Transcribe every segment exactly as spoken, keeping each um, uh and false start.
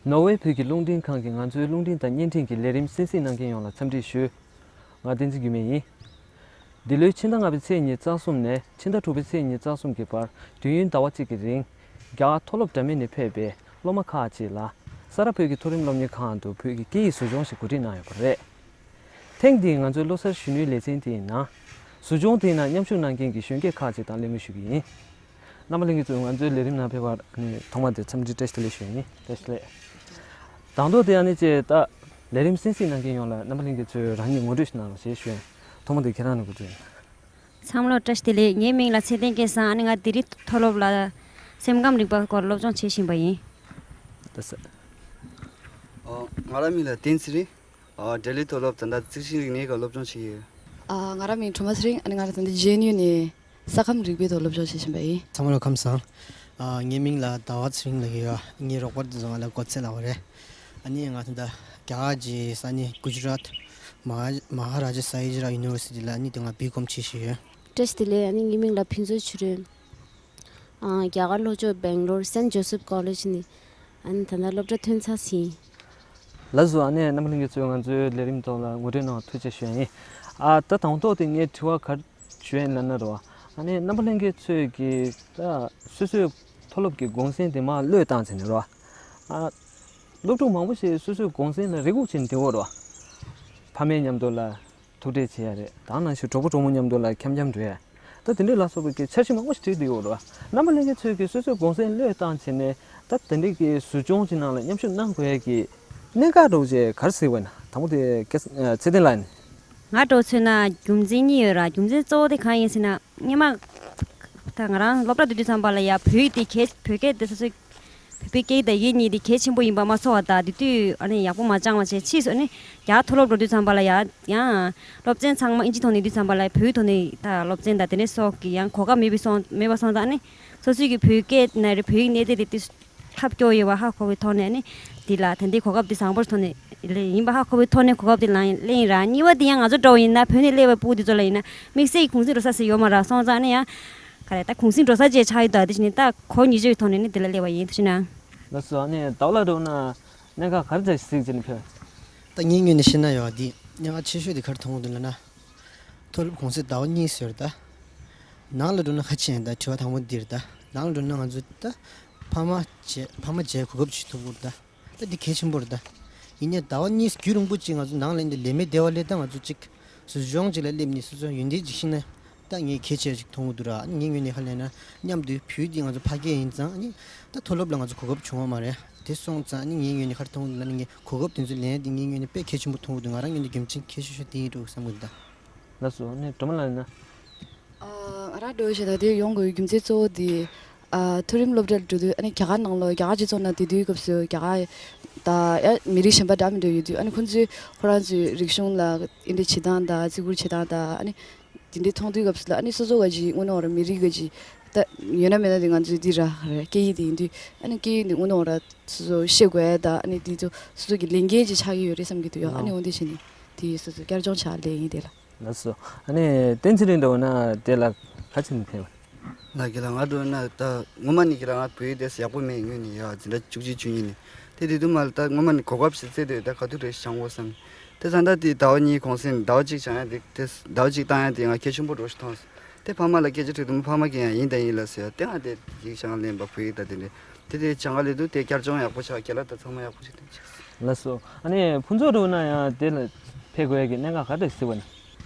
ནོར་ཝེ་བོད་ཀྱི་རླུང་འཕྲིན་ཁང་གིས་ང་ཚོའི་རླུང་འཕྲིན་དང་བརྙན་འཕྲིན་གྱི་ལས་རིམ་གསན་གཟིགས་གནང་མཁན་ཡོངས་ལ་འཚམས་འདྲི་ཞུ། ང་བསྟན་འཛིན་འགྱུར་མེད་ཡིན། འདི་ལོའི་ཕྱི་ཟླ་ལྔ་པའི་ཚེས་ཉི་ཤུ་རྩ་གསུམ་ནས་ཕྱི་ཟླ་དྲུག་པའི་ཚེས་ཉི་ཤུ་རྩ་གསུམ་གྱི་བར་དུས་ཡུན་ཟླ་བ་གཅིག་གི་རིང་། རྒྱ་གར་མཐོ་སློབ་འདྲ་མིན་ནས་ཕེབས་པའི་སློབ་མ་ཁག་ཅིག་ལ་ས་རཱ་བོད་ཀྱི་མཐོ་རིམ་སློབ་གཉེར་ཁང་དུ་བོད་ཀྱི་སྐད་ཡིག་ཟབ་སྦྱོང་ཞིག་གོ་སྒྲིག་གནང་ཡོད་པ་རེད། ཐེངས་འདིའི་ང་ཚོའི་ལོ་གསར་གཞོན་ནུའི་ལེ་ཚན་དེའི་ནང་། ཟབ་སྦྱོང་དེའི་ནང་མཉམ་ཞུགས་གནང་མཁན་གྱི་གཞོན་སྐྱེས་ཁག་ཅིག་དང་གླེང་མོལ་ཞུ་གི་ཡིན། རྣམ་པ་ལྷན་རྒྱས་ཚོས་ང་ཚོའི་ལས་རིམ་ནང་ཕེབས་པར་ནི་ཐོག་མ་དེ་འཚམས་འདྲི་བཀྲ་ཤིས་བདེ་ལེགས་ཞུ་ཡ་ཡིན། བཀྲ་ཤིས་བདེ་ལེགས། དང་ཐོག་དེ་ཡང་ནི་ཅེས་ད། ལས་རིམ་གསན་གཟིགས་གནང་མཁན་ཡོངས་ལ་རྣམ་པ་ལྷན་རྒྱས་ཚོས་རང་ཉིད་ངོ་སྤྲོད་ཞིག་གནང་རོགས་ཞེས་ཞུ་ཡ་ཡིན། ཐོག་མ་དེ་ཁྱེད་རང་ནས་འགོ་འཛུགས་ཡིན། འཚམས་ལོ་བཀྲ་ཤིས་བདེ་ལེགས། ངའི་མིང་ལ་ཚེ་བརྟན་སྐལ་བཟང་། ཨ་ནི་ང་ལྡི་ལི་མཐོ་སློབ་ལ་སེམས་ཁམས་རིག་པ་སྐོར་སློབ་སྦྱོང་བྱེད་བཞིན་པ་ཡིན། ལགས་སོ། ཨོ། ང་རང་མིང་ལ་བསྟན་ཚེ་རིང་། ཨོ། ལྡི་ལི་མཐོ་སློབ་ད་ལྟ་རྩིས་ཤིང་རིག་གནས་ཀྱི་སློབ་སྦྱོང་བྱེད་ཀྱི་ཡོད། ཨ། ང་རང་མིང་སྒྲོལ་མ་ཚེ་རིང་། ཨ་ནི་ང་རང་ད་ལྟ་ཇེ་ཨེན་ཡུ་ནས་ས་ཁམས་རིག་པའི་ཐོག་སློབ་སྦྱོང་བྱེད་བཞིན་པ་ཡིན། ཚང་མ་ལ་ཁམས་བཟང་། ཨ། ངའི་མིང་ལ་ཟླ་བ་ཚེ་རིང་ལབ་ཀྱི་ཡོད། ངའི་རོགས་པ་དེ་ཚོ་ང་ལ་གོ་ཚད་ལབ་པ་རེད། ཨ་ནི་ང་ད་ལྟ་རྒྱ་གར་གྱི་ས་གནས་གུ་ཇི་རཱཏ་མ་ཧ་མ་ཧ་རཱ་ཇ་སཱ་ཡི་ཇི་ར་ཡུ་ནི་ཝར་སི་ཊི་ལ་ཨ་ནི་དེ་ང་བི་ཀོམ་བྱེད་བཞིན་ཡོད། བཀྲ་ཤིས་བདེ་ལེགས། ཨ་ནི་ངའི་མིང་ལ་ཕུན་ཚོགས་ཆོས་སྒྲོན། ཨ། རྒྱ་གར་ལྷོ་ཕྱོགས་སྦེང་ལོར་སེན་ཇོ་སེབ་ཀོ་ལེཇ་ནས། ཨ་ནི་ད་ལྟ་སློབ་གྲྭ་ཐོན་ཚར་ཟིན། ལགས་སོ། ཨ་ནི་རྣམ་པ་ལྷན་རྒྱས་ཚོས་ང་ཚོའི་ལས་རིམ་ཐོག་ལ་ངོ་སྤྲོད་གནང་བར་ཐུགས་རྗེ་ཆེ་ཞུ་ཡ་ཡིན། ཨ། ད་དང་ཐོག་དེ་ངས་དྲི་བ་ག་རེ་ཞུ་ཡ་ཡིན་ལབ་ན་རོ། ཨ་ནི་རྣམ་པ་ལྷན་རྒྱས་ཚོས་ཀྱིས་ད་སོ་སོའི་མཐོ་སློབ་ཀྱི་གུང་སེང་དེ་མར་བློས་བཏང་བྱས་ནས་རོ། ཨ། སློབ་ཕྲུག་མང་པོ་ཞིག་སོ་སོའི་གུང་སེང་ལ་རེ་སྒུག་བྱས་ནས་བསྡད་ཡོད་རོ། ཕ་མའི་མཉམ་དུ་ལ། ཐུག་འཕྲད་བྱེད་ཡ་རེད། དེ་ནང་བཞིན་གྲོགས་པོ་གྲོགས་མོ་མཉམ་དུ་ལ་འཁྱམ་འཁྱམ་འགྲོ་ཡ། ད་དེ་འདྲས་ལ་སོགས་པའི་གི་འཆར་གཞི་མང་པོ་ཞིག་བྲིས་བསྡད་ཡོད་རེད་བ། རྣམ་པ་ལྷན་རྒྱས་ཚོས་ཀྱི་སོ་སོའི་གུང་སེང་བློས་བཏང་བྱས་ནས་ད་དེ་འདྲས་ཀྱི་ཟབ་སྦྱོང་ཅིག་ནང་ལ་མཉམ་ཞུགས་གནང་དགོས་ཡ་གི་གནད་འགག་འདྲ་བོ་ཅིག་ག་རེ་གཟིགས་པ་ཡིན་ན། དང་པོ་དེ་སྐལ་ཚེ་བརྟན་ལགས་ཡིན། ང་འདྲ་བོ་མཚོན་ན་རྒྱུ་མཚན་གཉིས་ཡོད་ར། རྒྱུ་མཚན་གཙོ་བོ་དེ་གང་ཡིན་ཟེར་ན། སྔོན་མ་ད་ང་རང་སློབ་གྲྭ་སྡོད་དུས་ཙམ་པ་ལ་ཡ་བོད་ཡིག་དེ་གལ་བོད་སྐད་དེ་སོ་སོའི་བོད་པའི་སྐད་ཡིག་དང་ཡིག་གཉིས་དེ་གལ་ཆེན་པོ་ཡིན་པ་མ་ཚོར་བ་དང་། དེ་དུས་ཨ་ནི་ཡག་པོ་མ་སྦྱངས་པ་བྱས། ཕྱིས་སུ་ཨ་ནི་རྒྱ་གར་མཐོ་སློབ་འགྲོ་དུས་ཙམ་པ་ལ་ཡང་ཡང་སློབ་ཚན་ཚང་མ་ཨིན་ཇི་ཐོག་ནས་དུས་ཙམ་པ་ལ་བོད་ཐོག་ནས་ད་སློབ་ཚན་དང་དེ་འདྲ་སོགས་ཀྱི་ཡང་གོ་སྐབས་མེད་པའི་སོང་མེད་པ་སོང་ཙང་། ཨ་ནི་སོ་སོའི་གི་བོད་སྐད་ནས་རེད། བོད་ཡིག་ནས་དེ་རེད། དེ་ཐབས་སྐྱོ་ཡོད་པ་ཧ་གོ་བའི་ཐོག་ནས། ཨ་ནི་དེ་ལ་ད་ལྟའི་གོ་སྐབས་དེ་བཟང་པོར་ཐོག་ནས་ལེན་ཡིན་པ་ཧ་གོ་བའི་ཐོག་ནས་གོ་སྐབས་དེ་ལེན་ལེན་ཡིན་ར། གཉིས་པ་དེ་ཡང་ང་ཚོ་འདྲ་བོ་ཡིན་ན་བོད་ནས་སླེབས་པའི་སྤུ་གུ་དེ་ཚོ་ལ་ཡིན་ན་དམིགས་བསལ་གྱི་གུང་སེང་འགྲོ་ས་ཟེར་ཡོད་མ་རེད། སོང་ཙང་ཨ་ནི་ཡང་ག་རེ་ད་གུང་སེང་འགྲོ་ས་བཅས་ཆགས་ཡོད། ད་དེ་བཞིན་ད་གོ་ཉིད་ཅིག་ཐོག་ནས་ནི་དེ་ལ་སླེབས་པ་ཡིན། དེ་བཞིན་ན། ལགས་སོ། ཨ་ནི་ཟླ་བ་ལགས་འགྲོ་ན་གནད་འགག་ག་རེ་འདྲ་ཞིག་གཟིགས་བྱས་ནས་ཕེབས། ད་ངའི་ངོས་ནས་བཤད་ན་ཡོད། འདི་གནད་འགག་ཆེ་ཤོས་དེ་ག་རེ་མཐོང་གི་འདུག་ལབ་ན། མཐོ་སློབ་གུང་སེང་ཟླ་བ་གཉིས་ཟེར་ད། ནང་ལ་འགྲོ་ན་ཁ་ཕྱེ་ཡིན། ད་དྲི་བ་དང་པོ་འདིར་ད། ནང་ལ་འགྲོ་ན་ང་ཚོ་ད་ཕ་མ་བྱས་ཕ་མ་བྱས་གོ་སྐབས་བྱེད་ཐུབ་ཀྱི་རེད་ད། ད་འདི་གལ་ཆེན་པོ་རེད་ད། ཡིན་ནའི་ཟླ་བ་གཉིས་རྒྱུན་རིང་པོ་ཅིག་ང་ཚོ་ནང་ལ་འདི་ལས་མེད་བསྡད་པ་ལས་ད་ང་ཚོ་ཅིག་ཟབ་སྦྱོང་ཅིག་ལ་སླེབས་ནས་སོ་སོ་ཡོན་ཏན་ཅིག་ཤེས་ན་ད་ངས་གལ་ཆེ་ཅིག་མཐོང་གི་འདུག་ར། ཨ་ནི་ངའི་ངོས་ནས་ཧ་ལས་ན་མཉམ་དུ་བོད་འདི་ང་ཚོ་ཕ་སྐད་ཡིན་ཙང་། ཨ་ནི་ད་མཐོ་སློབ་ལ་ང་ཚོ་གོ་སྐབས་བྱུང་བ་མ་རེད། དེ་སོང་ཙང་ཨ་ནི་ངའི་ངོས་ནས་ག་རེ་མཐོང་གི་འདུག་ལབ་ན། ངས་གོ་སྐབས་དེ་ཚོ་ལེན་ཡ་དེ་ངའི་ངོས་ནས་དཔེ་གལ་ཆེན་པོ་མཐོང་གི་འདུག་ང་རང་ངོས་ནས་རྒྱུ་མཚན་གལ་ཆེ་ཤོས་དེ་ཡིན་འགྲོ་བསམ་གི་འདུག་ད། ལགས་སོ། ཨ་ནི་སྒྲོལ་མ་ལགས་ཡིན་ན། ཨ། ང་རང་འདྲ་བོ་བྱས་ད་དེ་ཡོང་དགོས་རྒྱུ་མཚན་གཙོ་བོ་དེ། ཨ། མཐོ་རིམ་སློབ་གྲྭར་འགྲོ་དུས་ཨ་ནི་རྒྱ་གར་ནང་ལོགས་རྒྱ་གར་སྤྱི་ཚོགས་ནང་དེ་དུས་སྐབས་སུ་རྒྱ་གར་ད་ཡ་མི་རིགས་གཞན་པ་འདྲ་མི་འདྲ་ཡོད་དུས། ཨ་ནི་ཁོང་ཚོས་ཁོ་རང་ཚོའི་རིག་གཞུང་ལ་འདི་འདྲ་བྱེད་སྟངས་དང་བརྩི་བཀུར་བྱེད་སྟངས་དང་། ཨ་ནི་དེ་འདྲ་མཐོང་དུས་སྐབས་སུ་ལ་ཨ་ནི་སོ་སོ་ག་ཅིག་དངོས་གནས་ར་མི་རིགས་ག་ཅིག་ད་ཡོད་ན་མེད་ན་དེ་ང་ཚོའི་འདི་ར་རེད། སྐད་ཡིག་དེ་ཡིན་དུས་ཨ་ནི་སྐད་ཡིག་འདི་དངོས་གནས་ར་སོ་སོ་ཤེས་དགོས་ཡ་ད། ཨ་ནི་དེ་ཚོ་སོ་སོ་གི་ལས་འགན་ཅིག་ཆགས་ཀྱི་ཡོད་རེད་བསམ་གྱི་འདུག་ཡ། ཨ་ནི་འོ་འདི་བྱས་ནས་དེ་སོ་སོ་བསྐྱར་སྦྱོང་བྱ་ལས་ཡིན་དེ་ལ། ལགས་སོ། ཨ་ནི་བསྟན་འཛིན་རིང་འདྲ་བོ་ན་དེ་ལ་ག་ཅི་ནས་ཕེབས། ལགས་ཀྱི་ལ་ང་འགྲོ་ན་ད་སྔོན་མ་ནས་ཀྱི་ལ་ང་བོད་ཡིག་དེ་ཡག་པོ་མེད་ངོས་ནས་ཡ། འཛིན་གྲྭ་བཅུ་གཅིག་བཅུ་གཉིས་ནས་དེ་དེ་དུས་མ་ལ་ད་སྔོན་མ་ནས་གོ་སྐབས་ཤིག་བཙལ་དུས་ད་ག་དུས་རེད་སྦྱང་དགོས་བསམ། དེ་ཙང་ད་དེ་ཟླ་བ་གཉིས་གུང་སེང་ཟླ་བ་གཅིག་སྦྱང་ཡ་དེ་དེ་ཟླ་བ་གཅིག་བཏང་ཡ་དེ་ང་གལ་ཆེན་པོ་འགྲོ་ཞིག་མཐོང་སོང་། དེ་ཕ་མ་ལ་སྐད་ཆ་དྲིས་དུས་ཕ་མ་གིས་ཡང་ཡིན་དང་ཡིན་ལ་ཟེར་ཡ། དེ་ང་དེ་ཡིག་སྦྱང་ལེན་པ་བོད་ཡིག་ད་དེ་འདྲས་དེ་དེ་སྦྱང་ག་ལེན་དུས་དེ་བསྐྱར་སྦྱོང་ཡག་པོ་ཆགས། ཁྱེད་ལ་ད་ཚང་མ་ཡག་པོ་ཞིག་བསྟན་ཆགས། ལགས་སོ། ཨ་ནི་ཕུན་ཚོགས་འདྲ་བོ་ན་ཡང་དེ་ལ་ཕེབས་དགོས་ཡ་གི་གནད་འགག་ག་འདྲ་ཞིག་གཟིགས་པ་ན།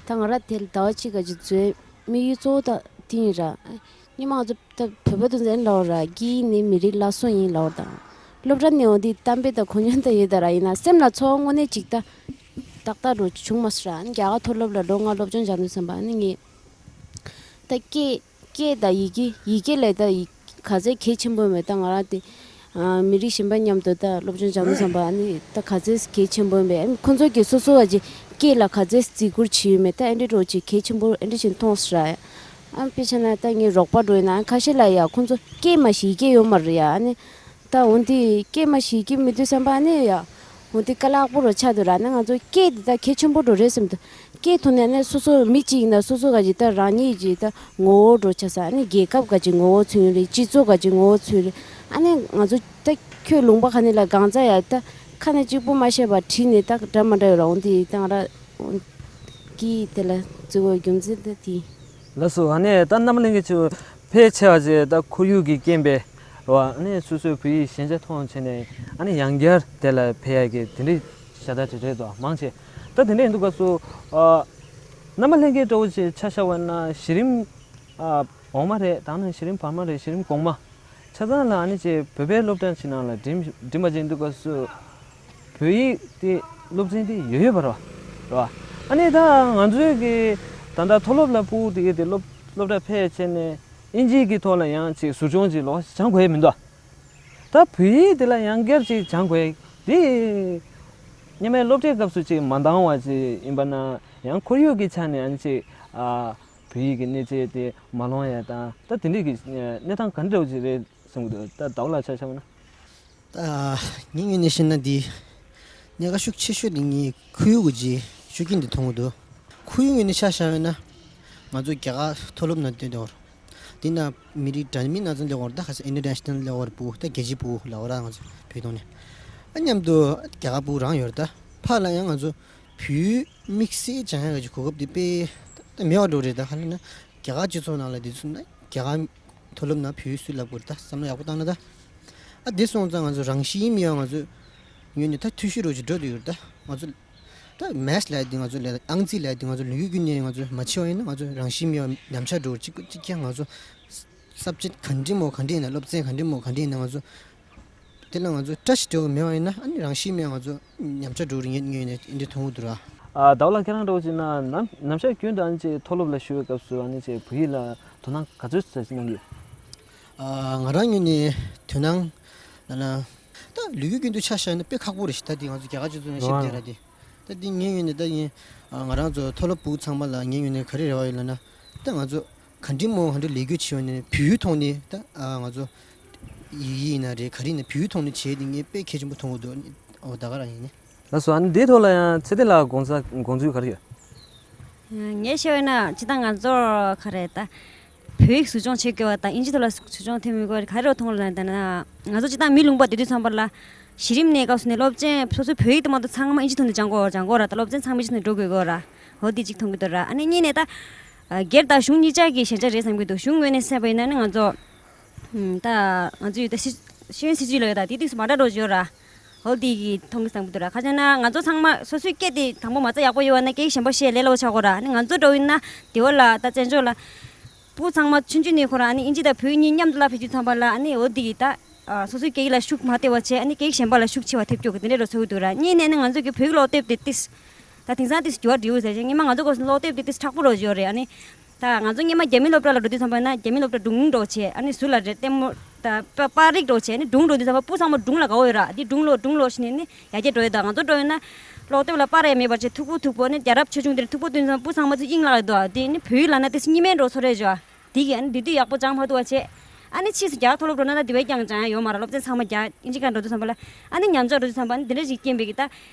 ད་ང་རང་དེ་ལ་ཟླ་བ་གཅིག་ག་ཅིག་འཛུལ་དམིགས་ཡུལ་གཙོ་བོ་ད་དེ་ཡིན་ར། སྔོན་མ་ང་ཚོ་ད་བོད་པ་དུ་འཛིན་ལབ་ར། སྐད་ཡིག་ནི་མི་རིགས་བླ་སྲོག་ཡིན་ལབ་ར། ད་སློབ་གྲྭ་ནས་འོང་དུས་གཏམ་དཔེ་དང་གོ་མྱོང་ད་ཡོད་ད་ར། ཡིན་ན་སེམས་ལ་ཚོར་བ་དངོས་གནས་ཅིག་ད་ཏག་ཏག་འགྲོ་བྱུང་མ་སོང་ར། རྒྱ་གར་མཐོ་སློབ་ལ་ལོ་ལྔ་སློབ་སྦྱོང་སྦྱང་དུས་ཙམ་པ་ནི་ངས་ད་སྐད་སྐད་དང་ཡི་གེ་ཡི་གེ་ལས་ད་ཡི་ག་ཚད་གལ་ཆེན་པོ་མེད། ད་ང་རང་དེ་ཨ་མི་རིགས་གཞན་པ་མཉམ་དུ་ད་སློབ་སྦྱོང་སྦྱང་དུས་ཙམ་པ་ནི་ད་ག་ཚད་གལ་ཆེན་པོ་མེད། ཁོང་ཚོ་གིས་སོ་སོ་བ་ཅིག་སྐད་ལ་ག་ཚད་བརྩི་བཀུར་བྱེད་ཡོད་མེད་ད་ཨེ་འདྲ་འགྲོ་ཅིག་གལ་ཆེན་པོ་ཨེ་འདྲ་ཞིག་མཐོང་སོང་ར། ཨ་དཔེ་ཆ་ན་ད་ངའི་རོགས་པ་འགྲོ་ཡིན་ན་ཁ་ཤས་ལ་ཡ་ཁོང་ཚོ་སྐད་མ་ཤེས་ཡི་གེ་ཡོད་མ་རེད་ཡ། ཨ་ནི་ད་འོན་ཏེ་སྐད་མ་ཤེས་ཡི་གེ་མེད་དུས་ཙམ་པ་ཨ་ནི་ཡ་ འོ་དེ་དཀའ་ལས་ཁག་པོ་རུ་ཆགས་འདུག་ར། ཨ་ནི་ང་ཚོ་སྐད་དེ་ད་གལ་ཆེན་པོ་འགྲོ་རེད་བསམ་འདུག་སྐད་ཐོག་ནས་ཨ་ནི་སོ་སོ་མི་གཅིག་ཡིན་ན་སོ་སོ་ག་ཅིག་ད་རང་ཉིད་ཀྱི་ད་ངོ་བོ་འགྲོ་ཆགས་ས། ཨ་ནི་རྒྱལ་ཁབ་ག་ཅིག་ངོ་བོ་མཚོན་ཡོད་རེད། སྤྱི་ཚོགས་ག་ཅིག་ངོ་བོ་མཚོན་རེད། ཨ་ནི་ང་ཚོ་ད་ཁྱོད་ལུང་པ་ག་ནས་ལ་གང་ཚ་ཡ་ད་ཁ་ནས་གཅིག་པོ་མ་བཤད་པ་བྲིས་ནས་ད་འདྲ་མ་འདྲ་ཡོད་ར། འོ་དེ་ད་ང་ར་གིས་དེ་ལ་བརྩི་བའི་རྒྱུ་མཚན་ད་དེ། ལགས་སོ། ཨ་ནི་ད་རྣམ་པ་ལྷན་རྒྱས་ཚོ་ཕལ་ཆེ་བ་ཅིག་ད་ཁོར་ཡུག་གི་རྐྱེན་པས་རེད་བ། ཨ་ནི་སོ་སོའི་བོད་ཡིག་ཞན་ཆ་མཐོང་བྱས་ནས་ཨ་ནི་ཡང་བསྐྱར་དེ་ལ་ཕེབས་ཡ་གི་དེ་འདྲའི་ཞལ་ཏ་དེ་རེད་དོ། མང་ཆེ་ད་དེ་འདྲ་ཡིན་དུས་སྐབས་སུ་ཨ་རྣམ་པ་ལྷན་རྒྱས་འདྲ་བོ་ཅིག་ཆ་བཞག་པ་ན་གཞི་རིམ་ཨ་འོག་མ་རེད། ད་ནི་གཞི་རིམ་བར་མ་རེད། གཞི་རིམ་གོང་མ། ཆ་ཚང་ལ་ཨ་ནི་ཅིག་བོད་པའི་སློབ་གྲྭ་ཅིག་ནང་ལ་འགྲིམ་འགྲིམ་པ་ཅིག་ཡིན་དུས་སྐབས་སུ་བོད་ཡིག་དེ་སློབ་ཚན་དེ་ཡོད་ཡོད་པ་རེད་བ། རེད་བ། ཨ་ནི་ད་ང་ཚོའི་གི་ད་ལྟ་མཐོ་སློབ་ལ་ཕྲུ་གུ་དེ་གི་དེ་སློབ་སློབ་གྲྭ་ཕེབས་བྱས་ནས་ཨིན་ཇི་གི་ཐོག་ལ་ཡང་ཅིག་ཟུར་སྦྱོང་ཅིག་ལོགས་སྦྱང་དགོས་ཡ་མི་འདུག་ད་བོད་ཡིག་དེ་ལ་ཡང་བསྐྱར་ཅིག་སྦྱང་དགོས་ཡ་དེ་སྔོན་མའི་སློབ་གྲྭའི་སྐབས་སུ་ཅིག་མ་འདང་བ་ཅིག་ཡིན་པ་ན་ཡང་ཁོར་ཡུག་གི་ཆ་ནས་ཨ་ནི་ཅིག་ཨ། བོད་ཡིག་གི་གནས་ཚད་དེ་མ་ལོངས་ཡ་དང་ད་དེ་འདྲས་ཀྱི་གནས་སྟངས་ག་འདྲ་བ་ཅིག་རེད་བསམ་གྱི་འདུག་ད་ཟླ་བ་ལགས་ཆ་བཞག་ན། ད་ངའི་ངོས་ནས་བཤད་ན་འདི་གནད་འགག་ཤུགས་ཆེ་ཤོས་དེ་ངའི་ཁོར་ཡུག་གི་ཤུགས་རྐྱེན་དེ་མཐོང་གི་འདུག་ཁོར་ཡུག་ངོས་ནས་ཆ་བཞག་ཡོད་ན་ང་ཚོ་རྒྱ་གར་མཐོ་སློབ་ནང་བསྡད་ཡོད་རེད། དེ་ན་མི་རིགས་འདྲ་མིན་སྣ་ཚོགས་སླེབས་ཡོད་རེད། ད་ཁ་སང་ཨིན་ཊར་ནེ་ཤ་ནལ་སླེབས་ཡོད་རེད། ཕྲུ་གུ་ད་རྒྱལ་སྤྱིའི་ཕྲུ་གུ་ལབ་དགོས་རེད། ང་ཚོ་བོད་ཐོག་ནས་ཨ་མཉམ་དུ་རྒྱ་གར་ཕྲུ་གུ་རང་ཡོད་རེད། ད་ཕར་ལ་ཡང་ང་ཚོ་བོད་དམིགས་བསལ་སྦྱང་ཡག་གི་གོ་སྐབས་དེ་དཔེ་ད་མེད་པ་འགྲོ་རེད། ད་ཧ་ལས་ན་རྒྱ་གར་སྤྱི་ཚོགས་ནང་ལ་དེ་ཚོ་ན་རྒྱ་གར་མཐོ་སློབ་ནང་བོད་ཡིག་སུས་བསླབ་དགོས་རེད། ད་བསམ་བློ་ཡག་པོ་བཏང་ན་ད་ཨ་དེ་སོང་ཙང་ང་ཚོ་རང་བཞིན་མེད་པ་ང་ཚོ་ངོས་ནས་ད་འཐུས་ཤོར་རོ་ཅིག་འགྲོ་དུ་ཡོད་རེད། ད་ང་ཚོ་ད་མེ་ཐི་ལབ་ཡ་དེ་ང་ཚོ་ལ་ཨང་རྩིས་ལབ་ཡ་དེ་ང་ཚོ་ལོ་རྒྱུས་ཀུན་ནས་ང་ཚོ་མ་བྱས་པ་ཡིན་ན་ང་ཚོ་རང་བཞིན་མེད་པ་ཉམས་ཆག་འགྲོ་གཅིག་གཅིག་ཀྱང་ང་ཚོ་སབ་ཇེག་ག་འདྲ་མོ་ག་འདྲ་ཡིན་ན་སློབ་ཚན་ག་འདྲ་མོ་ག་འདྲ་ཡིན་ན་ང་ཚོ་དེ་ལ་ང་ཚོ་བཀྲ་ཤིས་འགྲོ་གི་མེད་པ་ཡིན་ན་ཨ་ནི་རང་བཞིན་མེད་ང་ཚོ་ཉམས་ཆག་འགྲོ་རིགས་ངེས་ངེས་ནས་འདི་མཐོང་གི་འདུག་ར། ཨ་ཟླ་བ་ལགས་ཁྱེད་རང་འདྲ་བོ་ཅིག་ན་ནམ་ནམ་ཞག་རྒྱུན་དུ་ཨ་ནི་ཅིག་མཐོ་སློབ་ལ་ཞུགས་པའི་སྐབས་སུ་ཨ་ནི་ཅིག་བོད་ཡིག་ལ་དོ་སྣང་ག་ཚོད་ཙམ་ཞིག་གནང་གི་ཡོད། ཨ་ང་རང་ངོས་ནས་དོ་སྣང་ལབ་ན་ད་ལོ་རྒྱུས་ཀུན་ཏུ་ཆ་བཞག་ན་དཔེ་ཁག་པོ་རེད་ཤག་ད་འདི་ང་ཚོ་རྒྱ་གར་སྤྱི་ཚོགས་ནང་ཤེས་བསྡད་ར་འདི། ད་འདི་ངའི་ངོས་ནས་ད་ཡིན་ང་རང་ཚོ་མཐོ་སློབ་ཕྲུ་གུ་ཚང་མ་ལ་ངའི་ངོས་ནས་ག་རེ་རེ་བ་ཡོད་ལབ་ན་ད་ང་ཚོ་ག་འདྲི་མོ་ག་འདྲི་ལས་འགུལ་བྱེད་ཡོང་ནས་བོད་ཡིག་ཐོག་ནས་ད་ང་ཚོ་ཡི་ཡིན་ན་རེད་ག་རེ་ཡིན་ན་བོད་ཡིག་ཐོག་ནས་བྱས་ཏེ་ངས་དཔེ་གལ་ཆེན་པོ་མཐོང་གི་འདུག་འོ་ད་ག་རང་ཡིན་ནི། ལགས་སོ། ཨ་ནི་འདིའི་ཐོག་ལ་ཡང་ཚེ་བརྟན་ལགས་དགོངས་ས་དགོངས་ཚུལ་ག་རེ་ཡོད། ངས་བཤད་པ་ན་སྤྱིར་བཏང་ང་ཚོར་ག་རེ་ད་བོད་ཡིག་ཟུར་སྦྱོང་བྱེད་དགོས་པ་དང་ཨིན་ཇི་ཐོག་ལ་ཟུར་སྦྱོང་ཐེབས་མི་དགོས་ག་རེ་མཐོང་ལ་ད་ན་ང་ཚོ་སྤྱིར་བཏང་མི་ལུང་པ་བསྡད་དུས་ཙམ་པ་ལ་གཞི་རིམ་ནས་སྐབས་སུ་ནས་སློབ་ཚན་སོ་སོའི་བོད་ཡིག་དེ་མ་གཏོགས་ཚང་མ་ཨིན་ཇི་ཐོག་ནས་སྦྱང་དགོས་སྦྱང་དགོས་ར། ད་སློབ་ཚན་ཚང་མ་ཨིན་ཇི་ཐོག་ནས་འགྲོ་དགོས་དགོས་ར། འོ་དེ་གཅིག་མཐོང་གི་འདུག་ར། ཨ་ནི་གཉིས་ནས་ད་སྒེར་དང་གཞུང་གཉིས་ཆ་གི་ཞན་ཆ་རེད་བསམ་གྱི་འདུག་གཞུང་ངོས་ནས་བཤད་པ་ཡིན་ན་ནི་ང་ཚོ་ད་ང་ཚོའི་ད་ཤེས་ཤེས་ཡོན་སྲིད་བྱུས་ལ་ཡོད་ད་དེ་དུས་སུ་མ་འདྲ་འགྲོ་བརྗོད་ར། འོ་དེ་གི་མཐོང་གི་བསམ་གྱི་འདུག་ར། ག་ཅེ་ན་ང་ཚོ་ཚང་མ་སོ་སོའི་སྐད་དེ་དང་པོ་མ་རྩ་ཡག་པོ་ཡོད་པ་ན་སྐད་ཡིག་གཞན་པ་བཤད་ལས་སླ་པོ་ཆགས་གོ་ར། ཨ་ནི་ང་ཚོ་འགྲོ་ཡིན་ན་དེ་བ་ལ་ད་བཙན་བྱོལ་ལ་ཕྲུ་གུ་ཚང་མ་ཆུང་ཆུང་ནས་ཁོ་རང་ཨ་ནི་ཨིན་ཇི་དང་བོད་གཉིས་མཉམ་དུ་བསླབ་ཕེབས་དུས་ཙམ་པ་ལ་ཨ་ནི་འོ་དེ་གི་ད་སོ་སོའི་སྐད་ཡིག་ལ་ཤུགས་མ་བཏེགས་པ་བྱས་ཨ་ནི་སྐད་ཡིག་གཞན་པ་ལ་ཤུགས་ཆེ་བ་ཐེབས་ཀྱོག་གི་དེ་འདྲའི་འགྲོ་ཚོར་གྱི་འདུག་ར། གཉིས་ནས་ནི་ང་ཚོ་གི་བོད་ཡིག་སློབ་དེབ་དེ་ཏིས་ད་དེང་སང་ཏིས་འགྱུར་བ་འགྲོ་ཟེར་ཅིང་སྔོན་མ་ང་ཚོ་སྐབས་སུ་སློབ་དེབ་དེ་ཏིས་མཁྲེགས་པོ་རོ་ཅིག་ཡོད་རེད། ཨ་ནི་ད་ང་ཚོ་སྔོན་མ་རྒྱ་མི་སློབ་གྲྭ་ལ་འགྲོ་དུས་ཙམ་པ་ན་རྒྱ་མི་སློབ་གྲྭ་སྒྲུང་འགྲོ་བྱས་ཨ་ནི་ཟུར་ལ་རེད་ལྟད་མོ་ད་པ་པར་རིག་འགྲོ་བྱས་ཨ་ནི་སྒྲུང་འགྲོ་དུས་ཙམ་པ་སྤུ་ཚང་མ་སྒྲུང་ལ་དགའ་བོ་ཡོད་ར། འདི་སྒྲུང་ལོ་སྒྲུང་ལོ་ཞེས་ནས་ནི་ཡར་རྒྱས་འགྲོ་ཡོད། ད་ང་ཚོ་འགྲོ་ཡོད་ན་སློབ་དེབ་ལ་པར་ཡང་མེད་པར་བྱས་མཐུག་པོ་མཐུག་པོ་ནི་རྒྱལ་རབས་ཆོས་འབྱུང་དེར་མཐུག་པོ་བཏོན་ཙམ་སྤུ་ཚང་མ་ཚོ་དབྱིངས་ལ་འདུག་དེ་ནི་བོད་ཡིག་ལབ་ན་དེ་སྙིང་མེད་འགྲོ་ཚོ་རེད་ཇོ། དེ་གི་ཨ་ནི་དེ་དུས་ཡག་པོ་སྦྱང་མ་ཐུབ་པ་བྱས། ཨ་ནི་ཕྱིས་སུ་རྒྱ་གར་མཐོ་སློབ་འགྲོ་ན་ད་དེ་བས་ཀྱང་སྦྱང་ཡ་ཡོད་མ་རེད། སློབ་ཚན་ཚང་མ་རྒྱ་ཨིན་ཇི་སྒང་འགྲོ་དུས་ཙམ་པ་ལ་ཨ་ནི་ཉམས་ཆག་འགྲོ་དུས་ཙམ་པ་ཨ་ནི་དེ་འདྲ་ཞིག་རྐྱེན་པས་ཀྱི་ད་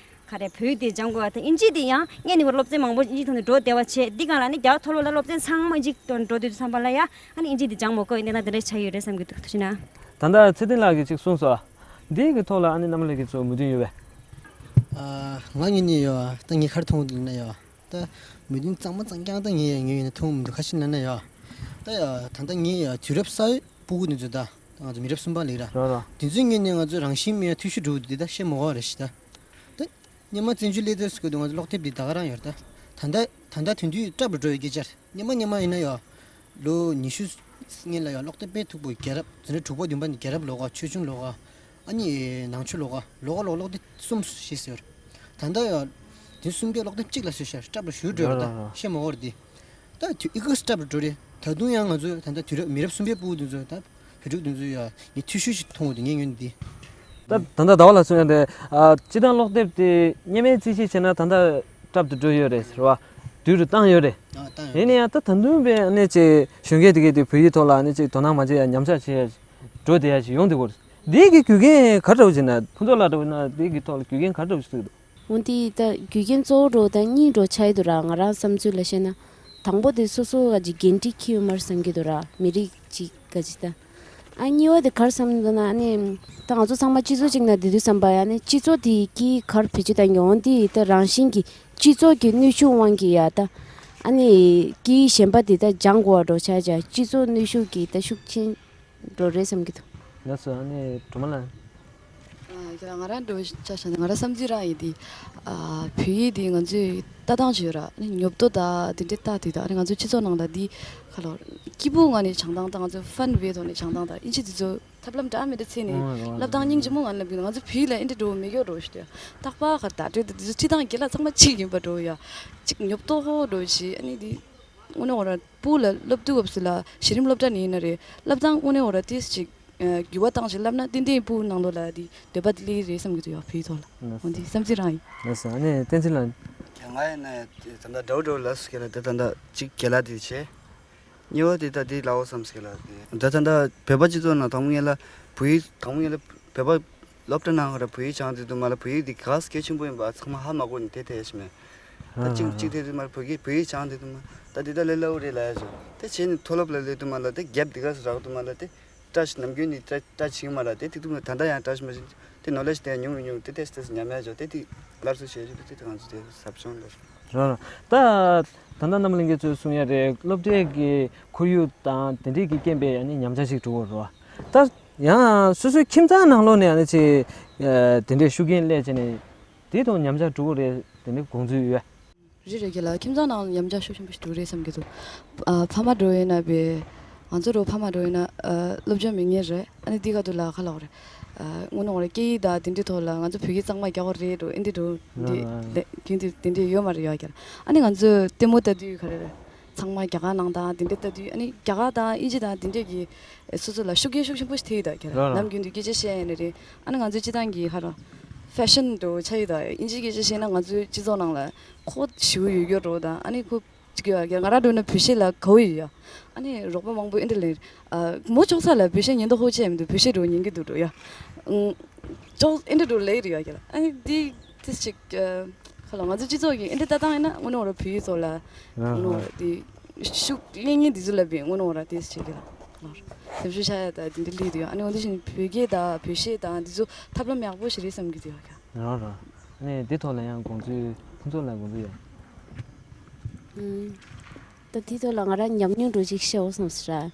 ག་རེ་བོད་ཡིག་དེ་སྦྱང་དགོས་པ་ད་ཨིན་ཇི་དེ་ཡང་སྔས་ནས་ཁོ་སློབ་ཚན་མང་པོ་ཨིན་ཇི་ཐོག་ནས་འགྲོ་བསྡད་པ་བྱས་འདི་སྒང་ལ་ཨ་ནི་རྒྱ་གར་མཐོ་སློབ་ལ་སློབ་ཚན་ཚང་མ་ཨིན་ཇི་ཐོག་ནས་འགྲོ་དུས་ཙམ་པ་ལ་ཡ་ཨ་ནི་ཨིན་ཇི་དེ་སྦྱང་མ་དགོས་ཡིན་ད་ན་དེ་འདྲ་ཆགས་ཡོད་རེད་བསམ་གྱི་འདུག་ཐུགས་རྗེ་གནང་། ད་ལྟ་ཚེ་བརྟན་ལགས་ཀྱིས་ཅིག་གསུངས་སོང་། འདི་གི་ཐོག་ལ་ཨ་ནི་རྣམ་པ་ལྷན་རྒྱས་ཚོ་མོས་མཐུན་ཡོད་པས། ཨ་ང་ངོས་ནས་ཡོད་ད་ངས་ག་རེ་མཐོང་གི་འདུག་ན་ཡོད། ད་མོས་མཐུན་གཙང་མ་གཙང་རྐྱང་ད་ངས་ངའི་ངོས་ནས་མཐོང་མི་འདུག་ག་ཅི་ལབ་ན་ཡ། ད་ཡ་ད་ལྟ་ངས་ཡ་དུས་རབས་གསར་བའི་སྤུ་གུ་འདི་ཚོ་ད་ད་ང་ཚོ་མི་རབས་གསུམ་པ་ལེགས་ར། ར་ར། དེ་ཚོའི་ངོས་ནས་ང་ཚོ་རང་བཞིན་མེད་ཡ་འཐུས་ཤོར་འགྲོ་འདི་ད་བཤད་མ་དགོས་རེད་ཤི་ད། ད་སྔོན་མ་བཙན་བྱོལ་སླེབས་དུས་སུ་གོ་དུས་ང་ཚོ་ཀློག་དེབ་འདི་ད་ག་རང་ཡོད་རེད་ད། ད་ལྟ་ད་ལྟ་དེང་དུས་སྐྲ་བྲོ་བྲོ་ཡི་སྐད་ཆ་རེད། སྔོན་མ་སྔོན་མ་ཡིན་ན་ཡ། ལོ་ཉི་ཤུ་སྔོན་ལ་ཡ་ཀློག་དེབ་དཔེ་མཐུག་པོ་རྒྱལ་རབས་འཛིན་གྲྭ་དྲུག་པ་བདུན་པ་ནས་རྒྱལ་རབས་ཀློག་ག་ཆོས་འབྱུང་ཀློག་ག་ཨ་ནི་ནང་ཆོས་ཀློག་ག་ཀློག་ག་ཀློག་ག་ཀློག་དེབ་གསུམ་ཞིག་ཟེར། ད་ལྟ་ཡང་དེ་གསུམ་གའི་ཀློག་དེབ་གཅིག་ལ་ཟེར་ཤར་སྐྲ་བྲོ་ཞུ་འགྲོ་རེད་ད་ཤེས་མ་དགོས་རེད་དེ། ད་དུས་ཨི་ཀ་སྐྲ་བྲོ་འགྲོ་རེད། ད་དུང་ཡང་ང་ཚོས་ད་ལྟ་དུས་རབས་མི་རབས་གསུམ་པའི་ཕྲུ་གུ་དེ་ཚོ་ད་བོད་ཕྲུག་དེ་ཚོ་ཡང་ངས་འཐུས་ཤོར་ཞིག་མཐོང་གི་འདུག་ངའི་ངོས་ནས་དེ། ད་ད་ལྟ་ཟླ་བ་ལགས་གསུངས་ཡ་དེ་ཨ་སྤྱིར་བཏང་ཀློག་དེབ་དེ་སྔོན་མའི་རྩིས་གཞི་བྱས་ན་ད་ལྟ་སྐྲ་བྲོ་འགྲོ་ཡོད་རེད་ཟེར་བ། དུས་རུ་བཏང་ཡོད་རེད། ཨ་བཏང་ཡོད་ཡིན་ན་ཡང་ད་ད་དུང་བས་ཨ་ནི་ཅིག་གཞོན་སྐྱེས་དེ་གས་དེ་བོད་ཡིག་ཐོག་ལ་ཨ་ནི་ཅིག་དོ་སྣང་མ་བྱེད་ཡ་ཉམས་ཆག་བྱེད་ཡ་འགྲོ་བསྡད་ཡ་ཅིག་ཡོང་བསྡད་ཀྱི་ཡོད་རེད། འདི་གི་རྒྱུ་རྐྱེན་ག་འདྲ་བོ་ཅིག་ན། ཕུན་ཚོགས་ལགས་འདྲ་བོ་ན་འདི་གི་ཐོག་ལ་རྒྱུ་རྐྱེན་ག་འདྲ་བོ་ཞིག་འདུག་འོན་ཏེ་ད་རྒྱུ་རྐྱེན་གཙོ་བོ་འདྲ་བོ་ད་གཉིས་འདྲ་བོ་ཆགས་ཡི་འདུག་ར། ང་རང་བསམ་ཚུལ་ལ་བཤད་ན། དང་པོ་དེ་སོ་སོ་ག་ཅིག་འགན་འཁྲི་འཁྱེར་ཡོད་མ་རེད་བསམ་གྱི་འདུག་ར། མི་རིགས་ཅིག་ག་ཅིག་ད། ཨ་གཉིས་པ་དེ་ག་རེ་བསམ་འདུག་ན། ཨ་ནི་ད་ང་ཚོ་ཚང་མ་སྤྱི་ཚོགས་ཅིག་ནང་བསྡད་དུས་ཙམ་པ་ཡ་ནི་སྤྱི་ཚོགས་དེ་གིས་ག་རེ་བེད་སྤྱོད་བཏང་གི། འོན་ཏེ་ད་རང་བཞིན་གྱིས་སྤྱི་ཚོགས་ཀྱི་གནོན་ཤུགས་དབང་གིས་ཡ་ད། ཨ་ནི་སྐད་ཡིག་གཞན་པ་དེ་ད་སྦྱང་དགོས་པ་འདྲ་བོ་ཆགས་ཀྱང་སྤྱི་ཚོགས་གནོན་ཤུགས་ཀྱིས་ད་ཤུགས་ཆེན་འགྲོ་རེད་བསམ་གྱི་འདུག་ལགས་སོ། ཨ་ནི་སྒྲོལ་མ་ལགས། ཨ་ཡ། ང་རང་འདྲ་བོ་ཆ་བཞག་ན་ང་རང་བསམ་ཚུལ་རང་ཡིན་ཏེ། ཨ་བོད་ཡིག་འདི་ང་ཚོས་ལྟ་སྟངས་ཅིག་ཡོད་ར། ཨ་ནི་ཉོབ་ཏོ་དང་དེ་འདྲའི་ལྟ་དུས་དང་། ཨ་ནི་ང་ཚོའི་སྤྱི་ཚོགས་ནང་ལ་འདི་ག་ལོ་སྐྱིད་པོ་ངང་ནས་སྦྱང་སྟངས་དང་། ང་ཚོ་ཕན་བའི་ཐོག་ནས་སྦྱང་སྟངས་དང་། ཨིན་ཇི་འདི་ཚོ་ཐབས་ལམ་འདྲ་མི་འདྲ་བརྩིས་ནས་ཨོ་ཨོ་ལབ་སྟངས་སྙིང་རྗེ་མོ་ངང་ལབ་ཀྱི་འདུག་ང་ཚོ་བོད་ཡིག་ལ་ཨེ་འདྲ་འདྲ་བོ་མེད་ཀྱོག་འདྲ་བོ་ཞིག་འདུག་རྟག་པར་ག་བརྡ་སྤྲོད་དེ་འདི་ཚོ་ཁྲིད་སྟངས་རྒན་ལགས་ཚང་མ་གཅིག་ཡིན་པ་འདྲ་བོ་ཡ། གཅིག་ཉོབ་ཏོ་ཧོ་འདྲ་བོ་ཞིག་ཨ་ནི་འདི་དངོས་གནས་འོ་ར། སྤུ་ལ་སློབ་དུས་སྐབས་སུ་ལ་གཞི་རིམ་སློབ་གྲྭ་ནས་ཡིན་ན་རེད། བསླབ་སྟངས་དངོས་གནས་འོ་ར་ཏིས་ཅིག་ཨ་འགྱུར་བ་བཏང་ཞིག་བསླབ་ན་ཏན་ཏན་སྤུ་ནང་ལོགས་ལ་དེ་འདོད་པ་དེ་སླེབས་རེད་བསམ་གྱི་འདུག་ཡ། བོད་ཡིག་ཐོག་ལ། ལགས་འོན་ཏེ་བསམ་ཚུལ་རང་ཡིན། ལགས་སོ། ཨ་ནི་བསྟན་འཛིན་ལགས། ང་ཡིན་ན་ད་ལྟ་འདྲ་བོ་འདྲ་བོ་ལབ་སོང་ལ། དེ་ད་ལྟ་གཅིག་རྒན་ལགས་དེ་བྱས། གཉིས་པ་དེ་ད་དེ་ལབ་འོ་བསམ་སོང་ལ། དེ་ད་ད་ལྟ་བོད་པ་སྤྱི་ཚོགས་ནང་དང་པོ་ཉིད་ལ་བོད་ཡིག་དང་པོ་ཉིད་ལ་བོད་པ་སློབ་གྲྭ་ནང་ཁ་ར་བོད་ཡིག་སྦྱང་དུས་དུ་མ་ལ་བོད་ཡིག་འདི་ག་ཚོད་གལ་ཆེན་པོ་ཡིན་པ་ཚང་མ་ཧ་མ་གོ་ནས་དེ་དེ་ཞིག་མེད། ད་གཅིག་གཅིག་དེ་དུ་མ་ལ་བོད་ཡིག་བོད་ཡིག་སྦྱང་དུས་དུ་མ་ད་འདི་ད་ལས་སླ་བོ་རེད་ལབ་ཡ་ཞོ། དེ་བྱས་ནས་མཐོ་སློབ་ལ་སླེབས་དུ་མ་ལ་དེ་རྒྱབ་འདི་ག་ཚོད་རག་དུ་མ་ལ་དེ་བཀྲ་ཤིས་ནམ་རྒྱུན་ནི་བཀྲ་བཀྲ་ཤིས་མ་ར་དེ་ཐིག་ཏུ་མ་ད་ད་ཡང་བཀྲ་ཤིས་མ་ཤིན་དེ་ནོ་ལེ་ཇི་དེ་ཉུང་རུ་ཉུང་རུ་དེ་དེ་དེ་ཉམས་ཡ་ཞོ། དེ་དེ་སླར་གསོ་བྱེད་ཞོ། དེ་དེ་ང་ཚོ་དེ་ཟབ་སྦྱོང་ལ། རང་རང་ད་ད་ལྟ་རྣམ་གླིང་གི་ཚོས་གསུང་ཡ་རེད། སློབ་གྲྭའི་གི་ཁོར་ཡུག་དང་དེ་འདྲས་ཀྱི་རྐྱེན་པས་ཡང་ནི་ཉམས་ཆག་ཞིག་འགྲོ་གི་རེད་བ། ད་ཡང་སོ་སོའི་ཁྱིམ་ཚང་ནང་ལོགས་ནས་ཡང་ནི་ཅིག་དེ་འདྲས་ཤུགས་རྐྱེན་སླེབས་བྱས་ནས་དེའི་ཐོག་ཉམས་ཆག་འགྲོ་གི་རེད། དེ་འདྲས་དགོངས་ཚུལ་ཡོད། རེད་རེད། རྒན་ལགས་ཁྱིམ་ཚང་ནང་ཉམས་ཆག་ཤུགས་ཆེན་པོ་ཞིག་འགྲོ་གི་རེད་བསམ་གྱི་འདུག་ཨ་ཕ་མ་འདྲ་བོ་ཡིན་ན་བས། ང་ཚོ་འདྲ་བོ་ཕ་མ་འདྲ་བོ་ཡིན་ན་ཨ་སློབ་སྦྱོང་མེད་མཁན་རེད། ཨ་ནི་འདི་ག་དུས་ལ་ཁ་ལོག་རེད། ཨ་དངོས་གནས་ངོ་རེ་སྐད་ཡིག་དང་དེ་འདྲའི་ཐོག་ལ་ང་ཚོ་བོད་ཡིག་གཙང་མ་རྒྱག་དགོས་རེད་འགྲོ། ཨེ་འདྲ་འགྲོ་འདི་ལས་རྒྱུན་དུ་དེ་འདྲ་ཡོད་མ་རེད་ཡ་རྒན་ལགས། ཨ་ནི་ང་ཚོས་ལྟད་མོ་ལྟ་དུས་ག་རེ་རེད། ཚང་མ་རྒྱ་གར་ནང་དང་དེ་འདྲ་ལྟ་དུས། ཨ་ནི་རྒྱ་གར་དང་དབྱིན་ཇི་དང་དེ་འདྲས་ཀྱི་སོ་སོ་ལ་ཤུགས་རྐྱེན་ཤུགས་ཆེན་པོ་ཞིག་ཐེབས་ཡོད་ད་རྒན་ལགས། ལགས་ལགས། ནམ་རྒྱུན་དུ་སྐད་ཆ་བཤད་ཡ་ནི་རེད། ཨ་ནི་ང་ཚོའི་སྤྱི་བཏང་གི་ཧ་ར་ཧྥེ་ཤན་འདྲ་བོ་ཆགས་ཡོད་ད། དབྱིན་ཇིའི་སྐད་ཆ་བཤད་ན་ང་ཚོའི་སྤྱི་ཚོགས་ནང་ལ་ཁོ་ཞེ་པོ་ཡོད་ཡོད་འགྲོ་དང་། ཨ་ནི་ཁོ་ཅིག་ཡོད་ཡ། ང་རང་འདྲ་བོ་ན་བོད་གཞས་ལ་དགའ་བོ་ཡོད་ཡ། ཨ་ནི་རོགས་པ་མང་པོ་ཨེ་འདྲ་ལེན། ཨ་མོ་ཅོག་ས་ལ་བོད་གཞས་ཉན་མདོག་ཁ་པོ་བྱས་མི་འདུག་བོད་གཞས་འདྲ་བོ་ཉན་གྱི་འདུག་འགྲོ་ཡ། ཨང་། ཅོག་ཨེ་འདྲ་འདྲ་བོ་ལེན་རེད་ཡ་རྒན་ལགས། ཨ་ནི་འདི་དེ་ཅིག་ཨ་ཁ་ལོ་ང་ཚོ་སྤྱི་ཚོགས་ཀྱི་ཨེ་འདྲ་ལྟ་སྟངས་ཡིན་ན་དངོས་གནས་ང་རང་བོད་ཡིག་ཐོག་ལ་ཨ་དངོས་གནས་ང་རང་དེ་ཤུགས་རྐྱེན་ངན་འདི་ཚོ་ལ་བས་དངོས་གནས་ང་རང་དེ་ཅིག་གི་ལ་ལོར་སེམས་ཤུགས་ཆག་ཡ་ད་དེ་འདྲ་སླེབས་འདུག་ཡ། ཨ་ནི་འོ་འདི་བཞིན་བོད་སྐད་དང་བོད་གཞས་དང་འདི་ཚོ་ཐབས་ལམ་ཡག་པོ་ཞིག་རེད་བསམ་གྱི་འདུག་ཡ། རང་རང་། ཨ་ནི་འདི་ཐོག་ལ་ཡང་དགོངས་ཚུལ་ཕུན་ཚོགས་ལ་དགོངས་ཚུལ་ཡོད། ཨུམ། ད་འདི་ཐོག་ལ་ང་རང་ཉམས་མྱོང་འདྲ་བོ་ཅིག་བཤད་འོ་བསམ་སོང་ར།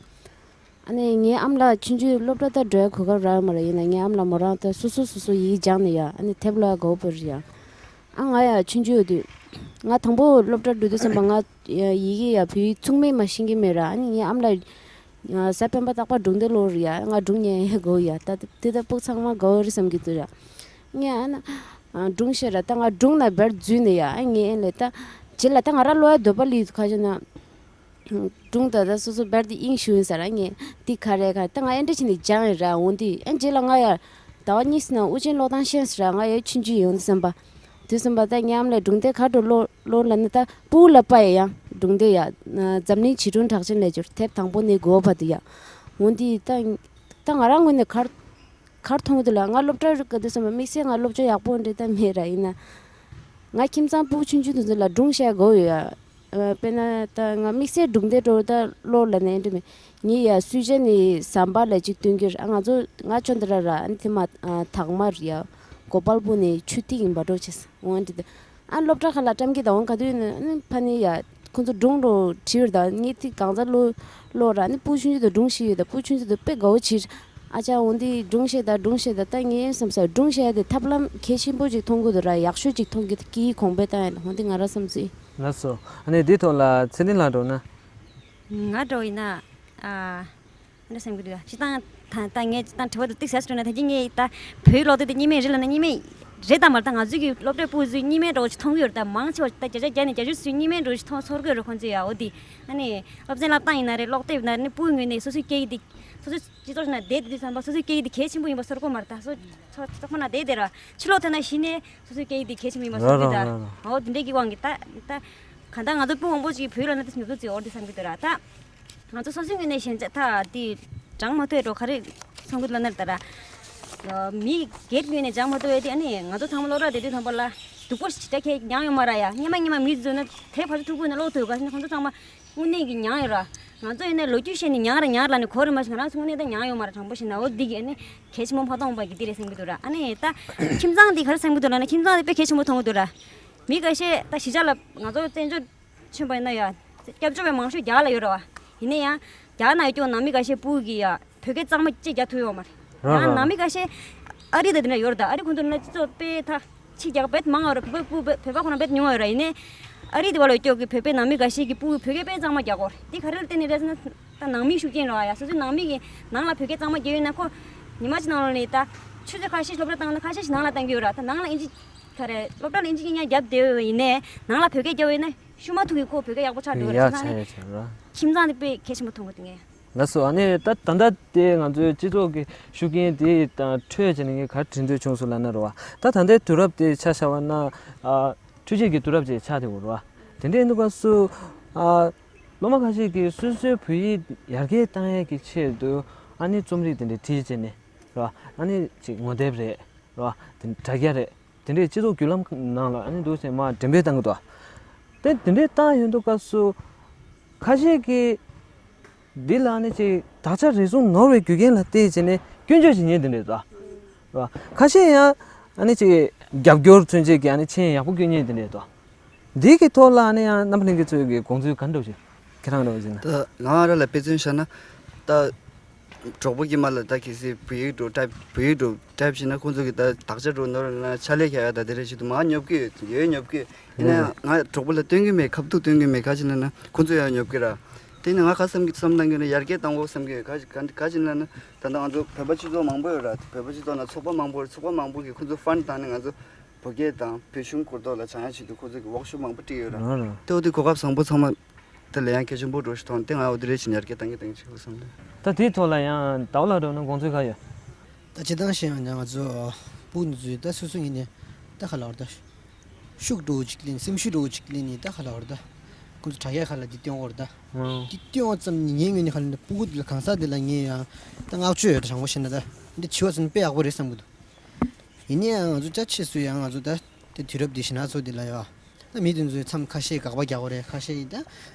ཨ་ནི་ངའི་ཨ་མ་ལགས་ཆུང་ཆུང་སློབ་གྲྭ་ད་འགྲོ་ཡ་གོ་སྐབས་རག་ཡོད་མ་རེད། ཡིན་ན་ངའི་ཨ་མ་ལགས་མོ་རང་ད་སོ་སོ་སོ་སོ་ཡིག་སྦྱངས་ནས་ཡ། ཨ་ནི་དེབ་ཀློག་ཡ་དགའ་བོ་བོར་ཡ། ཨ་ང་ཡ་ཆུང་ཆུང་ཡོད་དུས། ང་དང་པོ་སློབ་གྲྭ་འགྲོ་དུས་ཙམ་པ་ང་ཡ་ཡི་གེ་ཡ་བོད་ཡིག་ཚུགས་མེད་མ་ཤེས་ཀྱི་མེད་ར། ཨ་ནི་ངའི་ཨ་མ་ལགས་ཡ་གཟའ་སྤེན་པ་རྟག་པར་སྒྲུང་དེབ་ཀློག་རེད་ཡ། ང་སྒྲུང་ཉན་ཡ་དགའ་བོ་ཡ། ད་དེ་ད་ཕྲུ་གུ་ཚང་མ་དགའ་བོ་རེད་བསམ་གྱི་འདུག་ར། ངས་ཨ་ན་ཨ་སྒྲུང་བཤད་ར། ད་ང་སྒྲུང་ན་བར་འཛུལ་ནས་ཡ། ཨ་ངས་ཨེ་ལས་ད་རྗེས་ལ་ད་ང་རང་ཀློག་ཡ་འདོད་པ་སླེབས་འདུག་ཁ་ཤས་ན། སྒྲུང་ད་ལྟ་སོ་སོ་བར་དེ་དབྱིངས་ཞུགས་ཡིན་ས་ར། ངས་འདི་ག་རེ་ག་རེ་ད་ང་ཨེ་འདྲ་བྱས་ནས་སྦྱངས་ཡིན་ར། འོན་ཏེ་ཨེ་རྗེས་ལ་ང་ཡ་ཟླ་བ་གཉིས་ཙམ་ནང་དབུ་ཅན་ཀློག་སྟངས་ཤེས་ས་ར། ང་ཡ་ཆུང་ཆུང་ཡོང་དུས་ཙམ་པ། དུས་ཙམ་པ་ད་ངའི་ཨ་མ་ལགས་སྒྲུང་དེབ་ག་འདྲ་ཀློག་ཀློག་ལབ་ན། ད་སྤུ་གུ་ལ་དཔག་ཡ་ཡང་སྒྲུང་དེབ་ཡ་འཛམ་གླིང་བྱིས་སྒྲུང་གྲགས་ཅན་ལས་སྦྱོར་དེབ་དང་པོ་ནས་དགུ་པ་བར་དུ་ཡ། འོན་ཏེ་ད་ད་ང་རང་ངོས་ནས་ག་རེ་ག་རེ་མཐོང་གི་འདུག་ལ། ང་སློབ་གྲྭར་སྐབས་དུས་ཙམ་པ་དམིགས་བསལ་ང་སློབ་སྦྱོང་ཡག་པོ་འདྲ་ད་མེད་ར། ཡིན་ན་ང་ཁྱིམ་ཚང་སྤུ་གུ་ཆུང་ཆུང་དེ་ཚོ་ལ་སྒྲུང་བཤད་དགའ་བོ་ཡོད་ཡ། ཨ་དཔེར་ན་ད་ང་དམིགས་བསལ་སྒྲུང་དེབ་འདྲ་བོ་ད་ཀློག་ལབ་ན་ཨེ་འདྲ་མེད། ངས་ཡ་སུས་ཅན་ནི་ཟམ་པ་ལ་ཅིག་སྟོན་གྱི་ར། ང་ཚོ་ང་ཅོ་འདི་ར་ར། ཨ་ནི་དེ་མ་ཨ་དག་མ་རེད་ཡ། གོ་པལ་པུར་ནས་ཆུ་ཐིགས་ཡིན་པ་འདྲ་བོ་བྱས། འོ་འདི་ད། ཨ་སློབ་གྲྭ་ཁག་ལ་བཀྲམ་གྱི་དང་ག་དུས་ནི་ཨ་ནི་ཕ་ནི་ཡ་ཁོང་ཚོ་སྒྲུང་རོ་བྲིས་པར་དང་ངས་དེ་གང་ཚ་ལོ་ལོ་ར་ནི་སྤུ་ཆུང་ཆུང་དུ་སྒྲུང་ཤེས་ཡོད་ད། སྤུ་ཆུང་ཆུང་དུ་དཔེ་དགའ་བོ་བྱེད། ཨ་ཅག་འོ་འདི་སྒྲུང་བཤད་ད་སྒྲུང་བཤད་ད། ད་ངས་བསམ་ས་སྒྲུང་བཤད་དེ་ཐབས་ལམ་གལ་ཆེན་པོ་ཅིག་མཐོང་གི་འདུག་ར། ཡག་ཤོས་ཅིག་མཐོང་གི་འདུག་གི་གོང་འཕེལ་བཏང་ཡ་འོ་འདི་ང་ར་བསམ་ཚུལ། ལགས་སོ། ཨ་ནི་འདི་ཐོག་ལ་ཚེ་རིང་ལགས་འགྲོ་ན། ང་འགྲོ་ཡིན་ན། ཨ། འདྲ་བསམ་གྱི་འདུག་སྤྱིར་བཏང་ད་ད་ངས་སྤྱིར་བཏང་དྲི་བ་དེ་ཏིག་ཟ་ཞིག་འགྲོ་ན། ད་གིན་ངས་ད་བོད་ཀློག་དེབ་དེ་གཉིས་སྨན་རེད་ལབ་ན་གཉིས་སྨན་རེད་དམ་མ་རེད། ད་ང་ཚོའི་གི་སློབ་གྲྭའི་སྤུ་གུ་ཚོས་གཉིས་སྨན་འདྲ་བོ་ཅིག་མཐོང་གི་ཡོད་རེད། ད་མང་ཆེ་བ་ད་བརྒྱ་ཆ་བརྒྱ་ནས་བརྒྱད་ཅུ་ཚོས་གཉིས་སྨན་འདྲ་བོ་ཅིག་མཐོང་ཚོར་གི་ཡོད་རེད་ཁོང་ཚོས་ཡ། འོ་དེ་ཨ་ནི་སློབ་ཚན་བསླབ་སྟངས་ཡིན་ན་རེད། ཀློག་དེབ་ཡིན་ན་རེད། ཨ་ནི་སྤུ་གུའི་ངོས་ནས་སོ་སོའི་སྐད་ཡིག་དེ་སོ་སོའི་སྤྱི་ཚོགས་ནང་བསྡད་དེ་དུས་ཙམ་པ་སོ་སོའི་སྐད་ཡིག་དེ་གལ་ཆེན་པོ་ཡིན་པ་ཚོར་གི་མ་རེད། ད་སོ་སོ་ཚོགས་པ་ནང་བསྡད་དེ་ར་ཕྱི་ལོགས་ཐོན་ན་གཞི་ནས་སོ་སོའི་སྐད་ཡིག་དེ་གལ་ཆེན་པོ་ཡིན་པ་ཚོར་གི། ད་འོ་དེ་འདྲའི་གི་དབང་གིས་ད་ད་གང་ལྟར་ང་ཚོ་སྤུ་གུ་མང་པོ་ཅིག་བོད་ལ་ན་དེ་ཉོབ་ཏོ་ཅིག་འོ་དེ་བསམ་གི་འདུག་ར། ད་ང་ཚོ་སོ་སོའི་ངོས་ནས་ཞན་ཆ་ད་དེ་དྲང་མ་ཐོས་འགྲོ་ག་རེ་གསུང་གི་འདུག་ལབ་ན་ད་ར། མི་སྒེར་ངོས་ནས་སྦྱང་མ་ཐུབ་ཡ་དེ། ཨ་ནི་ང་ཚོ་ཚང་མ་སློབ་གྲྭ་དེ་དུས་ཐོན་པ་ལ་སྡུག་པོ་ཞེ་དྲག་ཁྱེད་མྱངས་ཡོད་མ་རེད་ཡ། སྔོན་མ་སྔོན་མ་མི་ཚོ་ན་དེ་ཕར་ཚུར་ཕྲུ་གུ་ཡིན་ན་ཀློག་ཐུབ་ག་ཟེར་ན། ཁོང་ཚོ་ཚང་མ་དངོས་གནས་ཀྱི་མྱངས་ཡོད་ར། ང་ཚོ་ཡིན་ན་ལོ་རྒྱུས་བཤད་ནས་མྱངས་ར་མྱངས་ར་ལབ་ནས་གོ་རེ་མ་ཤེས། ང་རང་ཚོ་དངོས་གནས་ད་མྱངས་ཡོད་མ་རེད། དྲང་པོ་བཤད་ན། འོ་འདི་གི་ཨ་ནི་གལ་ཆེན་པོ་མ་མཐོང་བ་གི་འདི་རེད་བསམ་གྱི་འདུག་ར། ཨ་ནི་ད་ཁྱིམ་ཚང་འདི་ག་རེ་བསམ་གྱི་འདུག་ལབ་ན། ཁྱིམ་ཚང་འདི་དཔེ་གལ་ཆེན་པོ་མཐོང་གི་འདུག་ར། མི་འགའ་ཤས་ད་གཞིས་ཆགས་ལ་ང་ཚོ་བཙན་བྱོལ་ཆེན་པོ་ཡིན་ན་ཡ། སྐྱབས་བཅོལ་བའི་མང་ཤོས་རྒྱ་གར་ལ་ཡོད་རེད་བ། ཡིན་ན་ཡང་རྒྱ་གར་ནང་ཡོད་ཀྱང་ནང་མི་འགའ་ཤས་ཕྲུ་གུ་གི་ཡ་བོད་སྐད་གཙང་མ་གཅིག་རྒྱག་ཐུབ་ཡོད་མ་རེད། རང་ཡང་རང་ནང་མི་འགའ་ཤས་ཨ་རི་དང་དེ་འདྲ་ཡོད་རེད། ད་ཨ་རི་ཁོང་ཚོ་ན་སྤྱི་ཚོགས་དཔེ་ཐག་ཆིག་རྒྱག་བེད་མང་བ་རེད། བོད་ཕྲུ་གུ་བོད་པ་ཁོ་རང་བེད་ཉུང་བ་ཡོད་རེད། ཡིན་ནའི་ཨ་རི་དེ་བ་ལ་ཡོད་ཀྱོག་གི་བོད་པའི་ནང་མི་འགའ་ཤས་ཀྱི་ཕྲུ་གུ་བོད་སྐད་དཔེ་གཙང་མ་རྒྱག་གོ་རེད། འདི་ག་རེ་ལ་བརྟེན་ནས་རེད་ཟེར་ན། ད་ནང་མིའི་ཤུགས་རྐྱེན་རེད་བ་ཡ། སོ་སོའི་ནང་མི་གི་ནང་ལ་བོད་སྐད་གཙང་མ་རྒྱག་ཡོད་ན། ཁོ་ཉི་མ་གཅིག་ནང་ལོགས་ནས་ད་ཆུ་ཚོད་ཁ་ཤས་སློབ་གྲྭ་བཏང་ན་ཁ་ཤས་ཤིག་ནང་ལ་བཏང་གི་ཡོད་ར། ད་ནང་ལ་ཨིན་ཇི་ག་རེ་སློབ་གྲྭ་ལ་ཨིན་ཇི་སྐད་ཉན་རྒྱབ་བསྡད་ཡོད། ཡིན་ནའི་ནང་ལ་བོད་སྐད་རྒྱབ་ཡོད་ན་ཤུ་མ་ཐུག་གི་ཁོ་བོད་སྐད་ཡག་པོ་ཆགས་འགྲོ་གི་རེད། ཡག་ཆགས་ཡོད་ཆགས་ར། ཁྱིམ་ཚང་དེ་དཔེ་གལ་ཆེན་པོ་མཐོང་གི་འདུག་ངས། ལགས་སོ། ཨ་ནི་ད་ད་ལྟ་དེ་ང་ཚོའི་སྤྱི་ཚོགས་ཀྱི་ཤུགས་རྐྱེན་དེ་དང་འཕྲོས་བྱས་ནས་ངས་ག་རེ་དྲན་འདོད་བྱུང་སོང་ལབ་ན་རེད་བ། ད་ད་ལྟའི་དུས་རབས་དེ་ཆ་བཞག་པ་ན། ཨ། འཕྲུལ་ཆས་ཀྱི་དུས་རབས་ཅིག་ཆགས་བསྡད་ཡོད་རེད་བ། དེ་འདྲའི་དུས་སྐབས་སུ། ཨ། སློབ་མ་ཁ་ཤས་ཀྱིས་སོ་སོའི་བོད་ཡིག་ཡར་རྒྱས་བཏང་ཡས་ཀྱི་ཆེད་དུ་ཨ་ནི་རྩོམ་རིག་དེ་འདྲ་བྲིས་བྱས་ནས་རེད་བ། ཨ་ནི་ཅིག་ངོ་དེབ་རེད་རེད་བ། དེ་དྲ་རྒྱ་རེད། དེ་འདྲའི་སྤྱི་ཚོགས་བརྒྱུད་ལམ་ནང་ལ་ཨ་ནི་འདུག་སེ་མར་འགྲེམས་སྤེལ་བཏང་གི་འདུག་དེ་དེ་འདྲའི་བཏང་ཡོང་དུས་སྐབས་སུ་ཁ་ཤས་ཀྱིས་འདི་ལ་ཨ་ནི་ཅིག་དག་ཆ་རེ་ཟུང་ནོར་བའི་རྒྱུ་རྐྱེན་ལ་བལྟས་བྱས་ནས་སྐྱོན་བརྗོད་བྱེད་མཁན་དེ་འདྲ་འདུག་རེད་བ། ཁ་ཤས་ཡང་ཨ་ནི་ཅིག་རྒྱབ་སྐྱོར་མཚོན་བྱེད་ཀྱི་ཨ་ནི་མཆན་ཡག་པོ་བཀོད་མཁན་དེ་འདྲ་འདུག་འདི་གི་ཐོག་ལ་ཨ་ནི་ཡང་རྣམ་པ་ལྷན་རྒྱས་ཚོའི་གི་དགོངས་ཚུལ་ག་འདྲ་ཞིག་ཁྱེད་རང་འདྲ་བ་ཞིག་ན། ད་ང་རང་ལ་དཔེ་མཚོན་བཞག་ན། ད་གྲོགས་པོ་གི་མ་ལ་ད་གལ་སྲིད་བོད་ཡིག་འགྲོ་ཊའིབ་བོད་ཡིག་འགྲོ་ཊའིབ་བྱས་ན་ཁོང་ཚོ་གི་ད་དག་ཆ་འགྲོ་ནོར་ན་ཕྱག་ལས་རྒྱག་ཡ་ད་དེ་རེད་ཞིག་འདུག་མ་ཉོབ་ཀི་ཡོད་ཡོད་ཉོབ་ཀི་ཡོད། ཡིན་ན་ཡང་ང་གྲོགས་པོ་ལ་སྟོན་གི་མེད། ཁ་ཐུག་སྟོན་གི་མེད། ག་ཅི་ལབ་ན་ཁོང་ཚོ་ཡང་ཉོབ་ཀི་ར། དེ་ནི་ང་ག་བསམ་གི་བསམ་བཏང་གི་ན་ཡར་རྒྱས་བཏང་དགོས་བསམ་གི་ཡོད། ག་ག་ག་ཅི་ལབ་ན་ད་ལྟ་ང་ཚོ་བོད་པ་སྤྱི་ཚོགས་མང་པོ་ཡོད་ར། བོད་པ་སྤྱི་ཚོགས་ནང་ཚོགས་པ་མང་པོ་ཡོད། ཚོགས་པ་མང་པོ་གིས་ཁོང་ཚོ་ཕན་བཏང་ནས་ང་ཚོ་བོད་སྐད་དང་བོད་གཞུང་སྐོར་ཐོག་ལ་སྦྱང་ཡ་ཆེད་དུ་ཁོ་ཚོ་གི་ཝོག་ཤོབ་མང་པོ་བསྒྲིགས་ཡོད་ར། རང་རང་དེ་འོ་དེ་གོ་སྐབས་བཟང་པོ་ཚང་མ་དེ་ལ་ཡང་གལ་ཆེན་པོ་འགྲོ་ཞིག་མཐོང་། དེ་ང་འོ་དེ་རེད་ཅིག་ཡར་རྒྱས་བཏང་གི་བཏང་གི་ཆེད་དུ་བསམ་ལེ། ད་དེའི་ཐོག་ལ་ཡང་ཟླ་བ་ལགས་འགྲོ་ན་དགོངས་ཚུལ་ག་ཡོད། ད་སྤྱིར་བཏང་བཤད་ཡང་ང་ཚོ་ཕྲུ་གུ་འདི་ཚོས་ད་སོ་སོ་ངོས་ནས་ད་ག་ལབ་དགོས་རེད། ད་ཤུགས་འགྲོ་ཅིག་ལེན། སེམས་ཤུགས་འགྲོ་ཅིག་ལེན་ནས་ད་ག་ལབ་དགོས་རེད། ད་ཁོང་ཚོ་དྲ་རྒྱ་ཁ་ལ་འདི་སྟོན་དགོས་རེད། ད་འདི་སྟོན་པ་ཙམ་ནས་ངའི་ངོས་ནས་ག་ལབ་ན་ཕྲུ་གུ་འདི་ལ་གང་ཟག་འདི་ལ་ངས་ཡང་ད་བསྔགས་བརྗོད་ཡོད། དྲང་པོ་བཤད་ན་ད་འདི་བྱེད་པ་ཙམ་དཔེ་ཡག་པོ་རེད་བསམ་གི་འདུག་ཡིན་ན་ཡང་ང་ཚོ་ཅག་ཕྱིས་སུ་ཡང་ང་ཚོ་ད་དེ་དུས་རབས་འདི་ཞེ་ན་ཚོ་འདི་ལ་ཡོད། ད་མི་དེ་ཚོའི་མཚམས་ཁ་ཤས་དགག་པ་རྒྱག་གི་རེད། ཁ་ཤས་ཡིན་ད་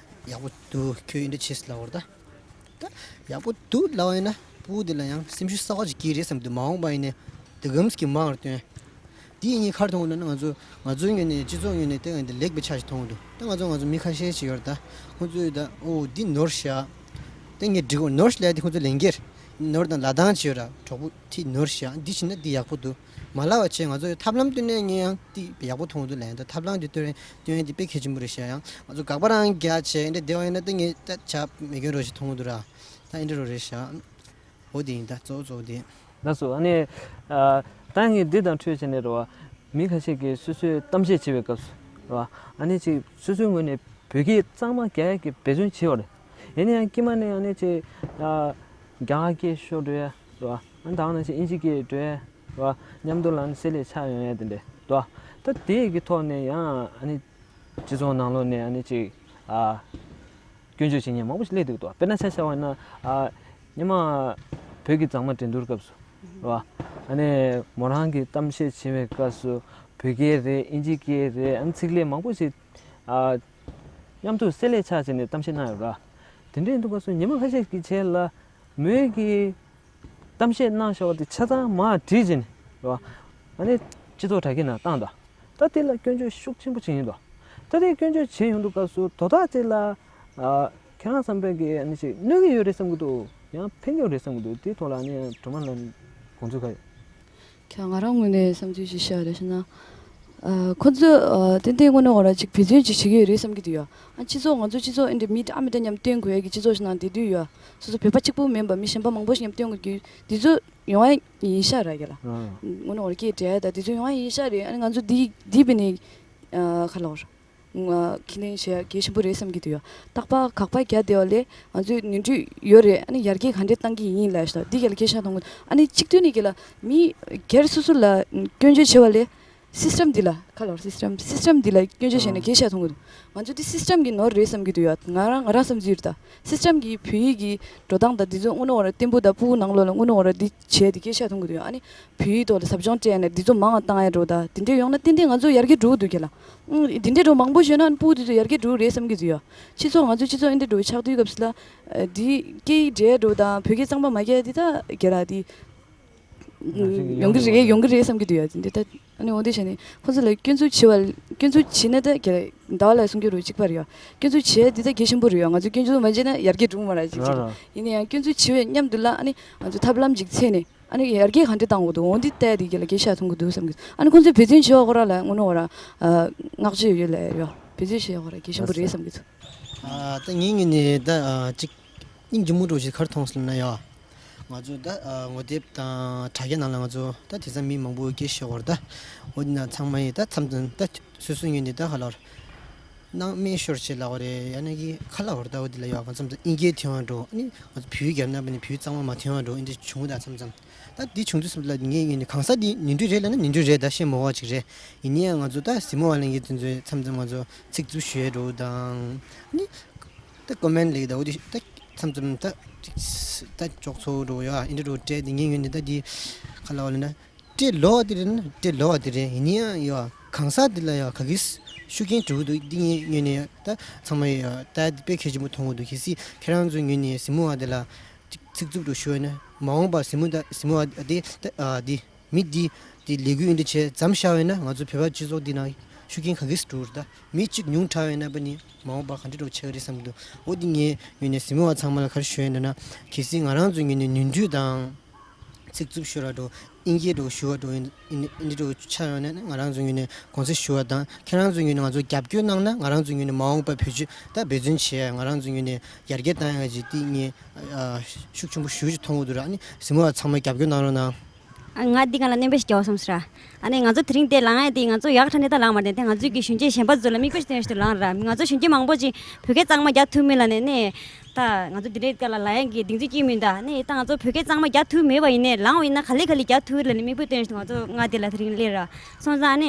ཡག་པོ་འདུག་ཁྱོད་འདི་འདྲ་བྱས་ཟེར་ལབ་པ་རེད་ད། ད་ཡག་པོ་འདུག་ལབ་པ་ཡིན་ན་ཕྲུ་གུ་དེ་ལ་ཡང་སེམས་ཤུགས་གསར་པ་ཅིག་སྐྱེ་རེད་བསམ་གི་འདུག་མ་འོངས་པ་ཡིན་ནའི་དེ་གམ་གྱི་མང་བར་སྟོན། འདི་ཡིན་ངས་ག་རེ་མཐོང་གི་འདུག་ན་ང་ཚོ་ང་ཚོའི་ངོས་ནས་སྤྱི་ཚོགས་ངོས་ནས་དེ་འདི་ལེགས་པའི་ཆ་ཞིག་མཐོང་གི་འདུག་ད་ང་ཚོ་ང་ཚོ་མི་ཁ་ཤས་ཅིག་ཡོད་རེད་ད། ཁོང་ཚོས་ད་ཨོ་འདི་ནོར་བཞག་ད་ངས་འགྲིག་གོ་ནོར་ལས་དེ་ཁོང་ཚོ་ལན་འགེར་ནོར་དང་ལ་དང་བྱས་ཡོད་ར། གྲོགས་པོ་དེ་ནོར་བཞག་འདི་བྱས་ན་འདི་ཡག་པོ་འདུག་མ་ལབ་པ་བྱས། ང་ཚོ་ཐབས་ལམ་བཏོན་ནས་ངས་ཡང་འདི་ཡག་པོ་མཐོང་འདུག་ལན་ད་ཐབས་ལམ་འདི་བཏོན་བཏོན་ཡས་འདི་དཔེ་གལ་ཆེན་པོ་རེད་ཤག་ཡང་ང་ཚོ་དགག་པ་རང་རྒྱག་བྱས་འདི་བདེ་བ་ཡོད་ན་ད་ངས་ད་ཆ་མེད་མཁན་རོ་ཞིག་མཐོང་འདུག་ར། ད་འདི་འདྲ་རོ་རེད་ཤག་འོ་དེ་ཡིན་ད་གཙོ་བོ་གཙོ་བོ་དེ། ལགས་སོ། ཨ་ནི། ཨ། ད་ངས་འདི་དང་འཕྲོས་བྱས་ནས་རེད་བ། མི་ཁ་ཤས་ཀྱིས་སོ་སོའི་གཏམ་བཤད་བྱེད་པའི་སྐབས་སུ་རེད་བ། ཨ་ནི་ཅིག་སོ་སོའི་ངོས་ནས་བོད་སྐད་གཙང་མ་རྒྱག་ཡག་གི་འབད་བརྩོན་བྱེད་པ་རེད། ཡིན་ན་ཡང་དཀྱིལ་མ་ནས་ཨ་ནི་ཅིག་ཨ། རྒྱ་གར་སྐད་ཤོར་འགྲོ་ཡ་རེད་བ། ཨ་ནི་ད་ག་ནང་བཞིན་ཨིན་ཇི་སྐད་འགྲོ་ཡ་རེད་བ། མཉམ་དུ་ལ་ཨ་ནི་བསྲེས་ལས་ཆགས་ཡོང་ཡ་དེ་འདྲ་རེད་བ། ད་དེ་གི་ཐོག་ནས་ཡང་ཨ་ནི། སྤྱི་ཚོགས་ནང་ལོགས་ནས་ཨ་ནི་ཅིག་ཨ། སྐྱོན་བརྗོད་བྱེད་མཁན་མང་པོ་ཞིག་སླེབས་འདུག་ཏོ། དཔེར་ན་ཆ་བཞག་པ་ཡིན་ན། ཨ། སྔོན་མ་བོད་ཀྱི་མཛངས་མ་འགྲན་བསྡུར་སྐབས་སུ་རེད་བ། ཨ་ནི་མོ་རང་གིས་གཏམ་བཤད་བྱེད་པའི་སྐབས་སུ་བོད་སྐད་རེད། ཨིན་ཇི་སྐད་རེད། ཨ་ནི་ཚིག་ལྷད་མང་པོ་ཞིག་ཨ། མཉམ་དུ་བསྲེས་ལས་ཆགས་བྱས་ནས་གཏམ་བཤད་གནང་ཡོད་ར། དེ་འདྲ་ཡིན་དུས་སྐབས་སུ་ཉི་མ་ཁ་ཤས་ཀྱི་རྗེས་ལ་མོས་ཀྱིས་གཏམ་བཤད་གནང་བཞག་པ་དེ་ཆ་ཚང་མར་བྲིས་བྱས་ནས་རེད་བ། ཨ་ནི་སྤྱི་ཚོགས་དྲ་རྒྱ་ནང་བཏང་དང་། ད་དེ་ལ་སྐྱོན་བརྗོད་ཤུགས་ཆེན་པོ་བྱེད་ཀྱིན་འདུག་ད་དེ་སྐྱོན་བརྗོད་བྱེད་ཡོང་དུས་སྐབས་སུ་དོ་བདག་ཅིག་ལ། ཨ། ཁྱེད་རང་བསམ་པའི་གི་ཨ་ནི་ཅིག་གནོད་ཀྱི་ཡོད་རེད་བསམ་གྱི་འདུག་ཡང་ཕན་གྱི་ཡོད་རེད་བསམ་གྱི་འདུག་དེའི་ཐོག་ལ་ཨ་ནི་སྒྲོལ་མ་ལགས་དགོངས་ཚུལ་ག་ཡོད། ཁྱེད་ང་རང་ངོས་ནས་བསམ་ཚུལ་ཞིག་བཤད་རེད་ཞུ་ན། ཨ། ཁོ་ཚོས་ཨ། ཏན་ཏན་དངོས་གནས་ང་རང་ཅིག་འབད་བརྩོན་ཅིག་བྱེད་ཀྱི་ཡོད་རེད་བསམ་གྱི་འདུག་ཡ། ཨ། སྤྱི་ཚོགས་ང་ཚོ་སྤྱི་ཚོགས་ཨེ་འདྲ་མི་འདྲ་མི་འདྲ་མཉམ་བསྟེན་དགོས་ཡ་གི་སྤྱི་ཚོགས་ཤིག་ནང་བསྡད་དུས་ཡ། སོ་སོ་བོད་པ་གཅིག་པུ་མིན་པ་མི་གཞན་པ་མང་པོ་ཞིག་མཉམ་བསྟེན་དགོས་ཀྱི་འདི་ཚོ་ཡོང་ཡ་ཡིན་ཤག་ར་རྒྱ་ལ། ཨང་། དངོས་གནས་ང་རང་སྐད་འདྲ་ཡ་ད་འདི་ཚོ་ཡོང་ཡ་ཡིན་ཤག་རེད། ཨ་ནི་ང་ཚོ་འདི་འདི་བས་ནས་ཨ། ཁ་ལོར། ང་ཁས་ལེན་བྱེད་ཡ་གལ་ཆེན་པོ་རེད་བསམ་གྱི་འདུག་ཡ། རྟག་པར་དགག་པ་རྒྱག་བསྡད་པ་ལས་ང་ཚོས་ནོར་འཁྲུལ་ཡོད་རེད། ཨ་ནི་ཡར་རྒྱས་ག་འདྲས་གཏང་གི་ཡིན་ལབ་ཤག་འདི་ག་ལ་གལ་ཆེ་མཐོང་གི། ཨ་ནི་གཅིག་མཐུན་ནས་ག་ལ་མི་སྒེར་སོ་སོ་ལ་སྐྱོན་བརྗོད་བྱེད་པ་ལས། སི་སི་ཊམ་འདི་ལ་ཁ་ལོར་སི་སི་ཊམ་སི་སི་ཊམ་འདི་ལ་སྐྱོན་བརྗོད་བྱས་ནས་ག་རེ་བཤད་ཐུབ་ཀྱི་འདུག་ང་ཚོ་འདི་སི་སི་ཊམ་གྱི་ནོར་རེད་བསམ་གྱི་འདུག་ཡ། ང་རང་ང་རང་བསམ་ཚུལ་རེད་ད། སི་སི་ཊམ་གྱི་བོད་ཡིག་གི་འགྲོ་སྟངས་དང་འདི་ཚོ་དངོས་གནས་ཁོ་རང་བརྟན་པོ་དང་ཕྲུ་གུ་ནང་ལོགས་ལ་དངོས་གནས་ཁོ་རང་འདི་བྱས་འདི་ག་རེ་བཤད་ཐུབ་ཀྱི་འདུག་ཡ། ཨ་ནི་བོད་ཡིག་ཐོག་ལ་ཟབ་སྦྱོང་སྤྲད་ནས་འདི་ཚོ་མང་བ་བཏང་ཡ་འགྲོ་ད། དེ་འདྲ་ཡོང་ན་ཏན་ཏན་ང་ཚོ་ཡར་རྒྱས་འགྲོ་གི་འདུག་ཁྱེད་ལ། ཨང་། དེ་འདྲ་འགྲོ་མང་པོ་ཞུས་ན་ཕྲུ་གུ་དེ་ཚོ་ཡར་རྒྱས་འགྲོ་གི་རེད་བསམ་གྱི་འདུག་ཡ། སྤྱི་ཚོགས་ང་ཚོ་སྤྱི་ཚོགས་ཨེ་འདྲ་འགྲོ་ཆགས་དུས་སྐབས་སུ་ལ་འདི་སྐད་ཡིག་འདྲེས་འགྲོ་དང་བོད་སྐད་གཙང་མ་མ་རྒྱག་འདི་ད་ག་རེ་འདི་ཡོང་གི་རེད་ཡོང་གི་རེད་བསམ་གྱི་འདུག་ཡ། དེ་འདྲ་ད་ཨ་ནི་འོ་འདི་བྱས་ནས་ཁོང་ཚོ་ལ་སྐྱོན་འཛུགས་བྱེད་པ་སྐྱོན་འཛུགས་བྱེད་ན་ད་ག་རེ་ཟླ་བ་ལ་གསུང་རྒྱུ་རུ་གཅིག་པ་རེད་ཡ། སྐྱོན་འཛུགས་བྱེད་འདི་ད་གལ་ཆེན་པོ་རེད་ཡ། ང་ཚོ་སྐྱོན་འཛུགས་མ་བྱས་ན་ཡར་རྒྱས་འགྲོ་གི་མ་རེད་ཅིག་ཅིག་རེད། ཡིན་ན་ཡང་སྐྱོན་འཛུགས་བྱེད་པའི་མཉམ་དུ་ལ་ཨ་ནི་ང་ཚོ་ཐབས་ལམ་ཅིག་འཚོལ་ནས། ཨ་ནི་ཡར་རྒྱས་ག་འདྲ་བཏང་དགོས་འདུག་འོ་འདི་ལྟ་ཡ་དེ་ག་ལ་ག་རེ་བཤད་ཐུབ་ཀྱི་འདུག་བསམ་གྱི་འདུག་ཨ་ནི་ཁོང་ཚོས་འབད་བརྩོན་བྱེད་པ་ཁོ་རང་ལ་དངོས་གནས་ཁོ་རང་བསྔགས་བརྗོད་ཡོད་ལ་ཡོད། འབད་བརྩོན་བྱེད་པ་ཁོ་རང་གལ་ཆེན་པོ་རེད་བསམ་གྱི་འདུག་ཨ་ད་ངའི་ངོས་ནས་ད་ཨ་གཅིག་སྙིང་རྗེ་མོ་འདྲ་བོ་ཞིག་ག་རེ་མཐོང་སོང་ན་ཡ། ང་ཚོ་ད་ཨ་ངོ་དེབ་དང་དྲ་རྒྱ་ནང་ལ་ང་ཚོ་ད་དེང་སང་མི་མང་པོ་སྐད་ཆ་བཤད་ཀྱི་ཡོད་རེད་ད། འོ་དེ་ན་ཚང་མ་ཡིས་ད་མཚམས་མཚམས་ད་སོ་སོའི་ངོས་ནས་ད་ག་ལབ་རེད། སྣང་མེད་ཤོར་བྱེད་ལབ་པ་རེད། ཡང་ན་གི་ག་ལབ་པ་རེད་ད། འོ་དེ་ལ་ཡ་གང་འཚམ་དུ་ཨིན་སྐད་ཐོན་པ་འགྲོ། ཨ་ནི་ང་ཚོ་བོད་ཡིག་བརྒྱབ་ན་པ་ནི་བོད་ཡིག་གཙང་མ་མ་ཐོན་པ་འགྲོ། ཨིན་དེ་བྱུང་ད་མཚམས་མཚམས། ད་འདི་བྱུང་དུས་ཙམ་ལ་ངའི་ངོས་ནས་གང་ཟག་འདི་ནོར་འཁྲུལ་རེད་ལབ་ན་ནོར་འཁྲུལ་རེད། ད་བཤད་མ་དགོས་པ་ཅིག་རེད། ཡིན་ནའི་ང་ཚོ་ད་གཟིགས་མོ་བ་ལྷན་རྒྱས་དེ་ཚོས་མཚམས་མཚམས་ང་ཚོ་ཚིག་རྩུབ་ཤོད་འགྲོ་དང་། ཨ་ནི་ད་ཀོ་མེན་ཊི་ལེགས་ད། འོ་དེ་ད་མཚམས་མཚམས་ད་ཅིག་ད་ཅོག་ཚོ་འགྲོ་ཡ། ཨིན་དེ་འགྲོ་སྤྲད་དེ་ངའི་ངོས་ནས་ད་འདི་ག་ལབ་པ་ལབ་ན། སྤྲད་ལོག་པ་དེ་རེད་ན་སྤྲད་ལོག་པ་དེ་རེད། ཡིན་ནའི་ཡ་གང་ཟག་དེ་ལ་ཡ་ག་གིས་ཤུགས་རྐྱེན་འགྲོ་གི་འདུག་འདི་ངའི་ངོས་ནས་ད་ཚང་མ་ཡ་ད་དཔེ་གལ་ཆེན་པོ་མཐོང་གི་འདུག་གལ་སྲིད་ཁྱེད་རང་ཚོའི་ངོས་ནས་གཟིགས་མོ་བ་དེ་ལ་ཅིག་ཚིག་རྩུབ་འགྲོ་ཞུ་བ་ཡིན་ན་མ་འོངས་པར་གཟིགས་མོ་ད་གཟིགས་མོ་བ་དེ་ད་ཨ་དེ་མི་འདི་དེ་ལས་འགུལ་འདི་བྱས་མཚམས་བཞག་པ་ཡིན་ན་ང་ཚོ་བོད་པ་སྤྱི་ཚོགས་འདི་ནང་ཤུགས་རྐྱེན་ག་གིས་འགྲོ་རེད། ད་མི་གཅིག་ཉུང་དྲགས་པ་ཡིན་ན་པ་ནི་མ་འོངས་པར་ག་འདྲ་འགྲོ་ཆགས་ཀྱི་རེད་བསམ་གྱི་འདུག་འོ་འདི་ངའི་ངོས་ནས་གཟིགས་མོ་བ་ཚང་མ་ལ་ག་རེ་ཞུ་ཡ་ཡིན་ན། གལ་སྲིད་ང་རང་ཚོའི་ངོས་ནས་ནོར་འཁྲུལ་དང་། ཚིག་རྩུབ་ཤོར་བ་འགྲོ། ཨིན་སྐད་འགྲོ་ཞུ་བ་འགྲོ། ཨིན་ཨིན་འདྲ་འགྲོ་ཆགས་ཡོང་ན་ནི་ང་རང་ཚོའི་ངོས་ནས་དགོངས་སེལ་ཞུ་བ་དང་། ཁྱེད་རང་ཚོའི་ངོས་ནས་ང་ཚོ་རྒྱབ་སྐྱོར་གནང་ན་ང་རང་ཚོའི་ངོས་ནས་མ་འོངས་པར་བེད་སྤྱོད་ད་འབད་བརྩོན་བྱེད་ཡ། ང་རང་ཚོའི་ངོས་ནས་ཡར་རྒྱས་བཏང་ཡ་གི་དེ་ངས་ཨ་ཤུགས་ཆེན་པོ་ཞེ་པོ་ཅིག་མཐོང་གི་འདུག་ར། ཨ་ནི་གཟིགས་མོ་བ་ཚང་མས་རྒྱབ་སྐྱོར་གནང་རོགས་གནང་། ཨ་ང་འདི་ག་ལ་སྣོན་པ་ཞིག་རྒྱག་བསམ་སོང་ར། ཨ་ནི་ང་ཚོ་དེ་རིང་འདིར་ལངས་ཡ་དེ་ང་ཚོ་ཡག་ཐག་ནས་ད་ལངས་མ་རེད་དེ། ང་ཚོའི་གི་གཞོན་སྐྱེས་གཞན་པ་ཚོ་ལ་མིག་དཔེ་སྟོན་ཞིག་ཏུ་ལངས་ར། ང་ཚོ་གཞོན་སྐྱེས་མང་པོ་ཅིག་བོད་སྐད་གཙང་མ་རྒྱག་ཐུབ་མེད་ལབ་ནས་ནས། ད་ང་ཚོ་འདི་འདྲའི་སྐབས་ལ་ལ་ཡང་གི་གདེང་ཚོད་སྐྱེས་མིན་ད་ནས། ད་ང་ཚོ་བོད་སྐད་གཙང་མ་རྒྱག་ཐུབ་མེད་པ་ཡིན་ནས་ལངས་པ་ཡིན་ན་ག་ལེ་ག་ལེ་རྒྱག་ཐུབ་ལབ་ནས་མིག་དཔེ་སྟོན་ཞིག་ང་ཚོ་ང་འདི་ལ་དེ་རིང་སླེབས་ར། སོང་ཙང་ཨ་ནི་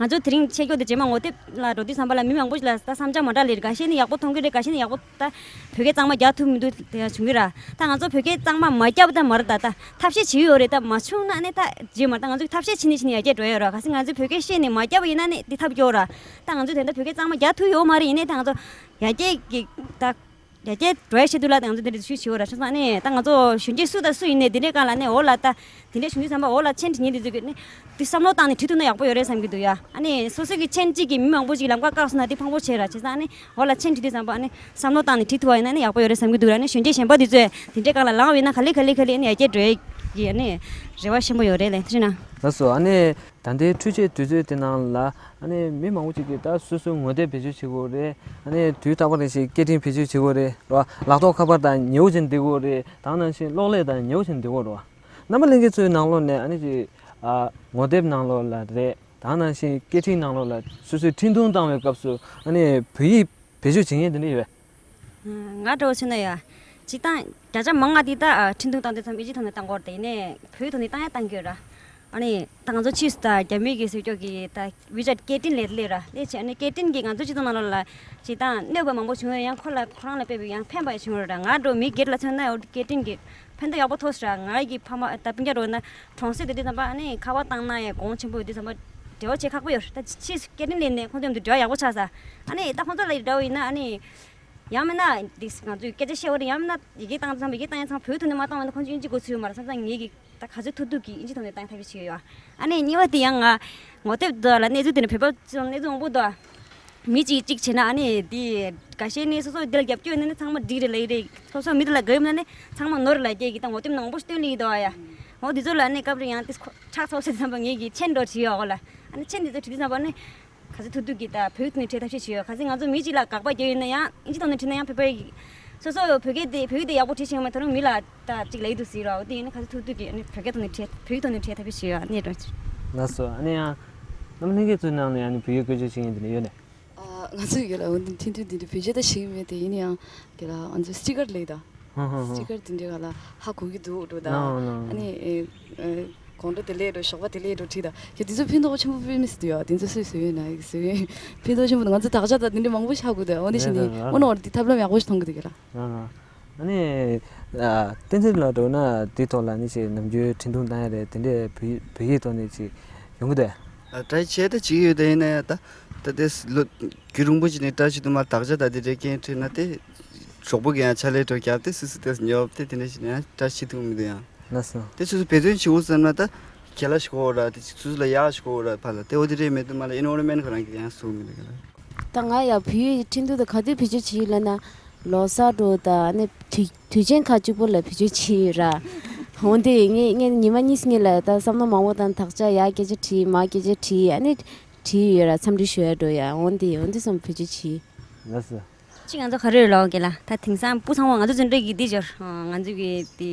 ང་ཚོ་དེ་རིང་ཆེད་སྐྱོར་དེ་རྗེས་མ་ངོ་དེབ་ལ་འགྲོ་དུས་ཙམ་པ་ལ་མི་མང་པོ་ཞིག་ལ་ད་བསམ་འཆར་མ་འདྲ་ལེར། འགའ་ཤས་ནི་ཡག་པོ་མཐོང་གི་རེད། འགའ་ཤས་ནི་ཡག་པོ་ད་བོད་སྐད་གཙང་མ་རྒྱག་ཐུབ་མི་འདུག་དེ་ཡང་བྱུང་གི་ར། ད་ང་ཚོ་བོད་སྐད་གཙང་མ་མ་རྒྱབ་ད་མ་རེད། ད་ད་ཐབས་ཤེས་བྱེད་ཡོད་རེད། ད་མ་བྱུང་ན་ནི་ད་རྗེས་མ་ད་ང་ཚོ་ཐབས་ཤེས་བྱེད་ནི་བྱེད་ནི་ཡར་རྒྱས་འགྲོ་ཡོད་ར། གལ་སྲིད་ང་ཚོས་བོད་སྐད་ཤེས་ནི་མ་རྒྱབ་པ་ཡིན་ན་ནི་དེ་ཐབས་སྐྱོ་ར། ད་ང་ཚོས་དེ་འདྲ་བོད་སྐད་གཙང་མ་རྒྱག་ཐུབ་ཡོད་མ་རེད། ཡིན་ནའི་ད་ང་ཚོ་ཡར་རྒྱས་ཀྱི་ད་ཡར་རྒྱས་འགྲོ་ཡ་ཆེད་དུ་ལ་ད་ང་ཚོ་དེ་འདྲ་ཞུ་ཞུ་བ་ར། ཆ་ཚང་ནས་ད་ང་ཚོ་གཞོན་སྐྱེས་སུ་དང་སུ་ཡིན་ནའི་དེ་འདྲའི་སྒང་ལ་ནས་འོག་ལ་ད་དེ་འདྲ་བྱུང་དུས་ཙམ་པ་འོག་ལ་མཆན་བྲིས་མཁན་དེ་ཚོ་གིས་ནི་དེ་བསམ་བློ་བཏང་ནས་བྲིས་ཐུབ་ན་ཡག་པོ་ཡོད་རེད་བསམ་གྱི་འདུག་ཡ། ཨ་ནི་སོ་སོ་གི་མཆན་གཅིག་གིས་མི་མང་པོ་ཅིག་ལམ་ཁ་བཀག་སོང་ན་དེ་ཕངས་པོ་ཆེ་ར། བྱས་ཙང་ཨ་ནི་འོག་ལ་མཆན་བྲིས་དུས་ཙམ་པ་ཨ་ནི་བསམ་བློ་བཏང་ནས་བྲིས་ཐུབ་པ་ཡིན་ན་ནི་ཡག་པོ་ཡོད་རེད་བསམ་གྱི་འདུག་ར། ཨ་ནི་གཞོན་སྐྱེས་གཞན་པ་དེ་ཚོས་དེ་འདྲའི་སྒང་ལ་ལངས་པ་ཡིན་ན་ག་ལེ་ག་ལེ་ག་ལེ་ཨ་ནི་ཡར་རྒྱས་འགྲོ་ཡ་གི་ཨ་ནི་རེ་བ་ཆེན་པོ་ཡོད་རེད་ལགས་འདི་ན། ལགས་སོ། ཨ་ནི། ད་ལྟའི་འཕྲུལ་ཆས་དུས་ཚོད་དེ་ནང་ལ་ཨ་ནི་མི་མང་པོ་ཅིག་གིས་ད་སོ་སོའི་ངོ་དེབ་བེད་སྤྱོད་བྱེད་དགོས་རེད། ཨ་ནི་དུས་རྟག་པར་རེ་ཞིག་སྐད་འཕྲིན་བེད་སྤྱོད་བྱེད་དགོས་རེད་རོ། ལག་ཐོགས་ཁ་པར་དང་ཉེ་བོ་ཅན་འདི་དགོས་རེད། ད་ནང་བཞིན་གློག་ཀླད་དང་ཉེ་བོ་ཅན་འདི་དགོས་རོ། རྣམ་པ་ལྷན་རྒྱས་ཚོའི་ནང་ལོགས་ནས་ཨ་ནི་ཅིག་ཨ་ངོ་དེབ་ནང་ལོགས་ལ་རེད། ད་ནང་བཞིན་སྐད་འཕྲིན་ནང་ལོགས་ལ་སོ་སོའི་འཕྲིན་ཐུང་བཏང་བའི་སྐབས་སུ་ཨ་ནི་བོད་ཡིག་བེད་སྤྱོད་བྱེད་མཁན་དེ་འདྲ་ཡོད། ང་འདྲ་བོ་མཚོན་ན་ཡ། སྤྱིར་བཏང་བརྒྱ་ཆ་མང་ང་དེ་ད་ཨ་འཕྲིན་ཐུང་བཏང་དུས་ཙམ་ཨིན་ཇིའི་ཐོག་ནས་བཏང་གི་ཡོད་རེད། དེ་ནས་བོད་ཡིག་ཐོག་ནས་བཏང་ཡ་བཏང་གི་ཡོད་ར། ཨ་ནི་ད་ང་ཚོ་ཕྱིས་སུ་ད་རྒྱ་མི་གི་ཟེར་ཀྱོག་གི་ད་ཝི་ཅེཊ་སྐད་འཕྲིན་ལས་སླེབས་ར་སླེབས་བྱས། ཨ་ནི་སྐད་འཕྲིན་གྱིས་ང་ཚོ་སྤྱི་ཚོགས་ནང་ལོགས་ལ་སྤྱིར་བཏང་གནོད་པ་མང་པོ་བྱུང་ཡོད། ཡང་ཁོ་ལ་ཁོ་རང་ལ་དཔེ་བའི་ཡང་ཕན་པ་ཡང་བྱུང་ཡོད་ར། ང་འདྲ་བོ་མི་སྒེར་ལ་མཚོན་ན་ཡང་སྐད་འཕྲིན་གྱི་ཕན་ཐོགས་ཡག་པོ་ཐོགས་སོང་ར། ང་གི་ཕ་མ་ད་སྤུན་ཀྱག་འདྲ་བོ་ན་གྲོང་གསེབ་དེ་དུས་ཙམ་པ་ཨ་ནི་ཁ་པར་བཏང་ན་ཡང་གོང་ཆེན་པོ་ཡོད་དུས་ཙམ་པ་འབྲེལ་བ་བྱེད་ཁག་པོ་ཡོད་ར། ད་ཕྱིས་སུ་སྐད་འཕྲིན་ལས་ནས་ཁོང་ཚོ་མཉམ་དུ་འབྲེལ་བ་ཡག་པོ་ཆགས་ས། ཨ་ནི་ད་ཁོང་ཚོ་ལ་འདྲ་བོ་ཡིན་ན་ཨ་ནི། ཡང་མིན་ན་འདི་ང་ཚོས་སྐད་ཆ་བཤད་འོ་རེད། ཡང་མིན་ན་ཡི་གེ་བཏང་ཙམ་ཡི་གེ་བཏང་ཡང་ཚང་བོད་ཐོག་ནས་མ་བཏང་བ་ན་ཁོང་ཚོ་ཨིན་ཇི་གོ་ཚུལ་ཡོད་མ་རེད་བསམ་ཙང་ངེད་ཀྱིས་ད་ག་ཚོད་ཐུབ་ཐུབ་ཀྱིས་ཨིན་ཇི་ཐོག་ནས་བཏང་ཐབས་ཤེས་བྱེད་ཀྱི་ཡོད། ཨ་ནི་གཉིས་པ་དེ་ཡང་ང་ངོ་དེབ་འདི་ལ་གནས་ཚུལ་དེ་ནི་བོད་པ་ཚོ་གནས་ཚུལ་མང་པོ་འདུག་མི་གཅིག་གཅིག་བྱས་ན་ཨ་ནི་འདི་འགའ་ཤས་ནི་སོ་སོ་འདི་ལ་རྒྱབ་སྐྱོར་ཡོད་ན་ནི་ཚང་མ་འགྲིག་རེད་ལབ་ཀྱི་རེད། སོ་སོ་མི་འདི་ལ་དགའ་ཡོད་མ་ན་ནི་ཚང་མ་ནོར་རེད་ལབ་ཀྱི་ཡ། གི་ད་ངོ་དེབ་ནང་མང་པོ་ཞིག་བཏོན་ལེ་ཡི་འདུག་ཨ་ཡ། འོ་འདི་ཚོ་ལ་ནི་སྐབས་རེ་ཡང་དེ་ཁོ་ཁྲག་ཚ་བོ་ཟེར་བསམ་པ་ངེད་ཀྱིས་མཆན་འདྲ་བྲིས་ཡོད་གོ་ལ། ཨ་ནི་མཆན་འདི་ཚོ་བྲིས་དུས་ཙམ་པ་ནི། ག་ཚོད་ཐུབ་ཐུབ་ཀྱིས་ད་བོད་ཡིག་ནས་བྲིས་ཐབས་ཤེས་བྱེད་ཡོད། ག་ཚོད་ང་ཚོ་མི་གཅིག་ལ་དགག་པ་རྒྱག་ཡོད་ན་ཡང་ཨིན་ཇི་ཐོག་ནས་བྲིས་ན་ཡང་བོད་པའི་སོ་སོ་བོད་སྐད་དེ་བོད་ཡིག་དེ་ཡག་པོ་བྲིས་ཤེས་ཡོད་མ་ཐོག་མི་ལ་ད་ཅིག་ལབ་ཀྱི་འདུག་ཟེར་བ། འོ་དེ་ཡིན་ན་ག་ཚོད་ཐུབ་ཐུབ་ཀྱིས་ཨ་ནི་བོད་སྐད་ཐོག་ནས་བྲིས་བོད་ཡིག་ཐོག་ནས་བྲིས་ཐབས་ཤེས་བྱེད་ཡོད། ཨ་ནི་འགྲོ། ལགས་སོ། ཨ་ནི་ཡང་རྣམ་པ་ལྷན་རྒྱས་ཚོའི་ནང་ནས་ཨ་ནི་བོད་ཡིག་བཀོལ་སྤྱོད་བྱེད་མཁན་དེ་འདྲ་ཡོད་ནས། ཨ་ང་ཚོའི་ཡུལ་ལ་འོ་འདི་འཕྲིན་ཐུང་འདི་འདྲ་བེད་སྤྱོད་ད་བྱེད་ཀྱི་མེད་དེ། ཡིན་ན་ཡང་དེ་ལ་ང་ཚོའི་སི་ཊི་ཀར་ལེགས་ད། ཧ་ཧ་ཧ། སི་ཊི་ཀར་དེ་འདྲའི་ག་ལ་ཧ་གོ་གི་འདུག་འགྲོ་ད། ཨ་ནི་ཨེ་ཨེ། དགོང་དྲོ་དེ་ལས་འགྲོ། ཞོགས་པ་དེ་ལས་འགྲོ་བྲིས་དང་། ཁྱེད་དེ་ཚོ་ཕན་ཐོགས་ཆེན་པོ་དཔེ་མི་སྲིད་དུ་ཡོད། དེ་ཚོ་སུས་བཟོས་ཡོད་ན་ཡིག་བཟོས་ཡོད། ཕན་ཐོགས་ཆེན་པོ་འདུག་ང་ཚོ་དག་ཆ་དང་དེ་འདྲའི་མང་པོ་ཆགས་དགོས་དུས་འོ་འདི་བྱས་ནས་རེད་རེད། དངོས་གནས་འོ་འདི་ཐབས་ལམ་ཡག་པོ་ཞིག་མཐོང་གི་འདུག་ག་ལ། རང་རང་། ཨ་ནི། ཨ། བསྟན་འཛིན་ལགས་འགྲོ་ན་དེའི་ཐོག་ལ་ནི་ཅིག་ནམ་རྒྱུན་འཕྲིན་ཐུང་བཏང་ཡ་རེད། དེ་འདྲས་བོད་བོད་ཡིག་ཐོག་ནས་ཅིག་ཡོང་གི་འདུག་ཨ། ཊའི་བྱས་ད་བྱེད་ཀྱི་ཡོད། དེ་ཡིན་ན་ཡང་ད་ད་དེ་ལོ་རྒྱུན་རིང་པོ་ཅིག་ནས་ཊའི་བྱེད་དུ་མ། དག་ཆ་ད་དེ་འདྲས་སྐད་འཕྲིན་ན་དེ་གྲོགས་པོ་གི་ཡང་ཕྱག་ལས་འགྲོ་རྒྱབ་སྟེ་སུ་སུ་དེ་ཉོབ་སྟེ་དེ་འདྲས་ཞིག་ནས་ཡང་ཊའི་བྱེད་ཐུབ་མི་འདུག་ཡང་། ལགས་སོ། དེ་སུ་སུ་བེད་སྤྱོད་བྱེད་དགོས་བསམ་ན་ད་གལ་ལ་ཞིག་གོ་ར། དེ་སུ་སུ་ལ་ཡག་ཞིག་གོ་ར། ཕ་ལ་དེ་འོ་དེ་རེད། མེད་དུ་མ་ལ་ཨེན་རོལ་མེན་ཁོ་རང་གི་ཡང་སུ་མི་འདུག་ག་ལ། ད་ང་ཡ་བོད་ཡིག་འཕྲིན་ཐུང་དེ་ག་དུས་བེད་སྤྱོད་བྱེད་ཡོད་ལབ་ན། ལོ་གསར་འགྲོ་དང་ཨ་ནི་དུས་དུས་ཆེན་ཁག་གཅིག་པོ་ལ་བེད་སྤྱོད་བྱེད་ཡོད་ར། འོན་ཏེ་ངས་ངས་ཉི་མ་གཉིས་གཉིས་ལ་ད་བསམ་བློ་མང་པོ་དང་དག་ཆ་ཡར་སྐད་ཆ་དྲིས། མར་སྐད་ཆ་དྲིས། ཨ་ནི་བྲིས་ཡོད་ར། འཚམས་འདྲི་ཞུ་ཡ་འགྲོ་ཡ། འོན་ཏེ་འོན་ཏེ་བསམ་བེད་སྤྱོད་བྱེད། ལགས་སོ། གཅིག་ང་ཚོ་ག་རེ་ལོག་གི་ལ། ད་དེང་སང་སྤུ་ཚང་བ་ང་ཚོ་འཛིན་གྲྭ་གི་འདི་འབྱོར། ང་ཚོ་གི་དེ་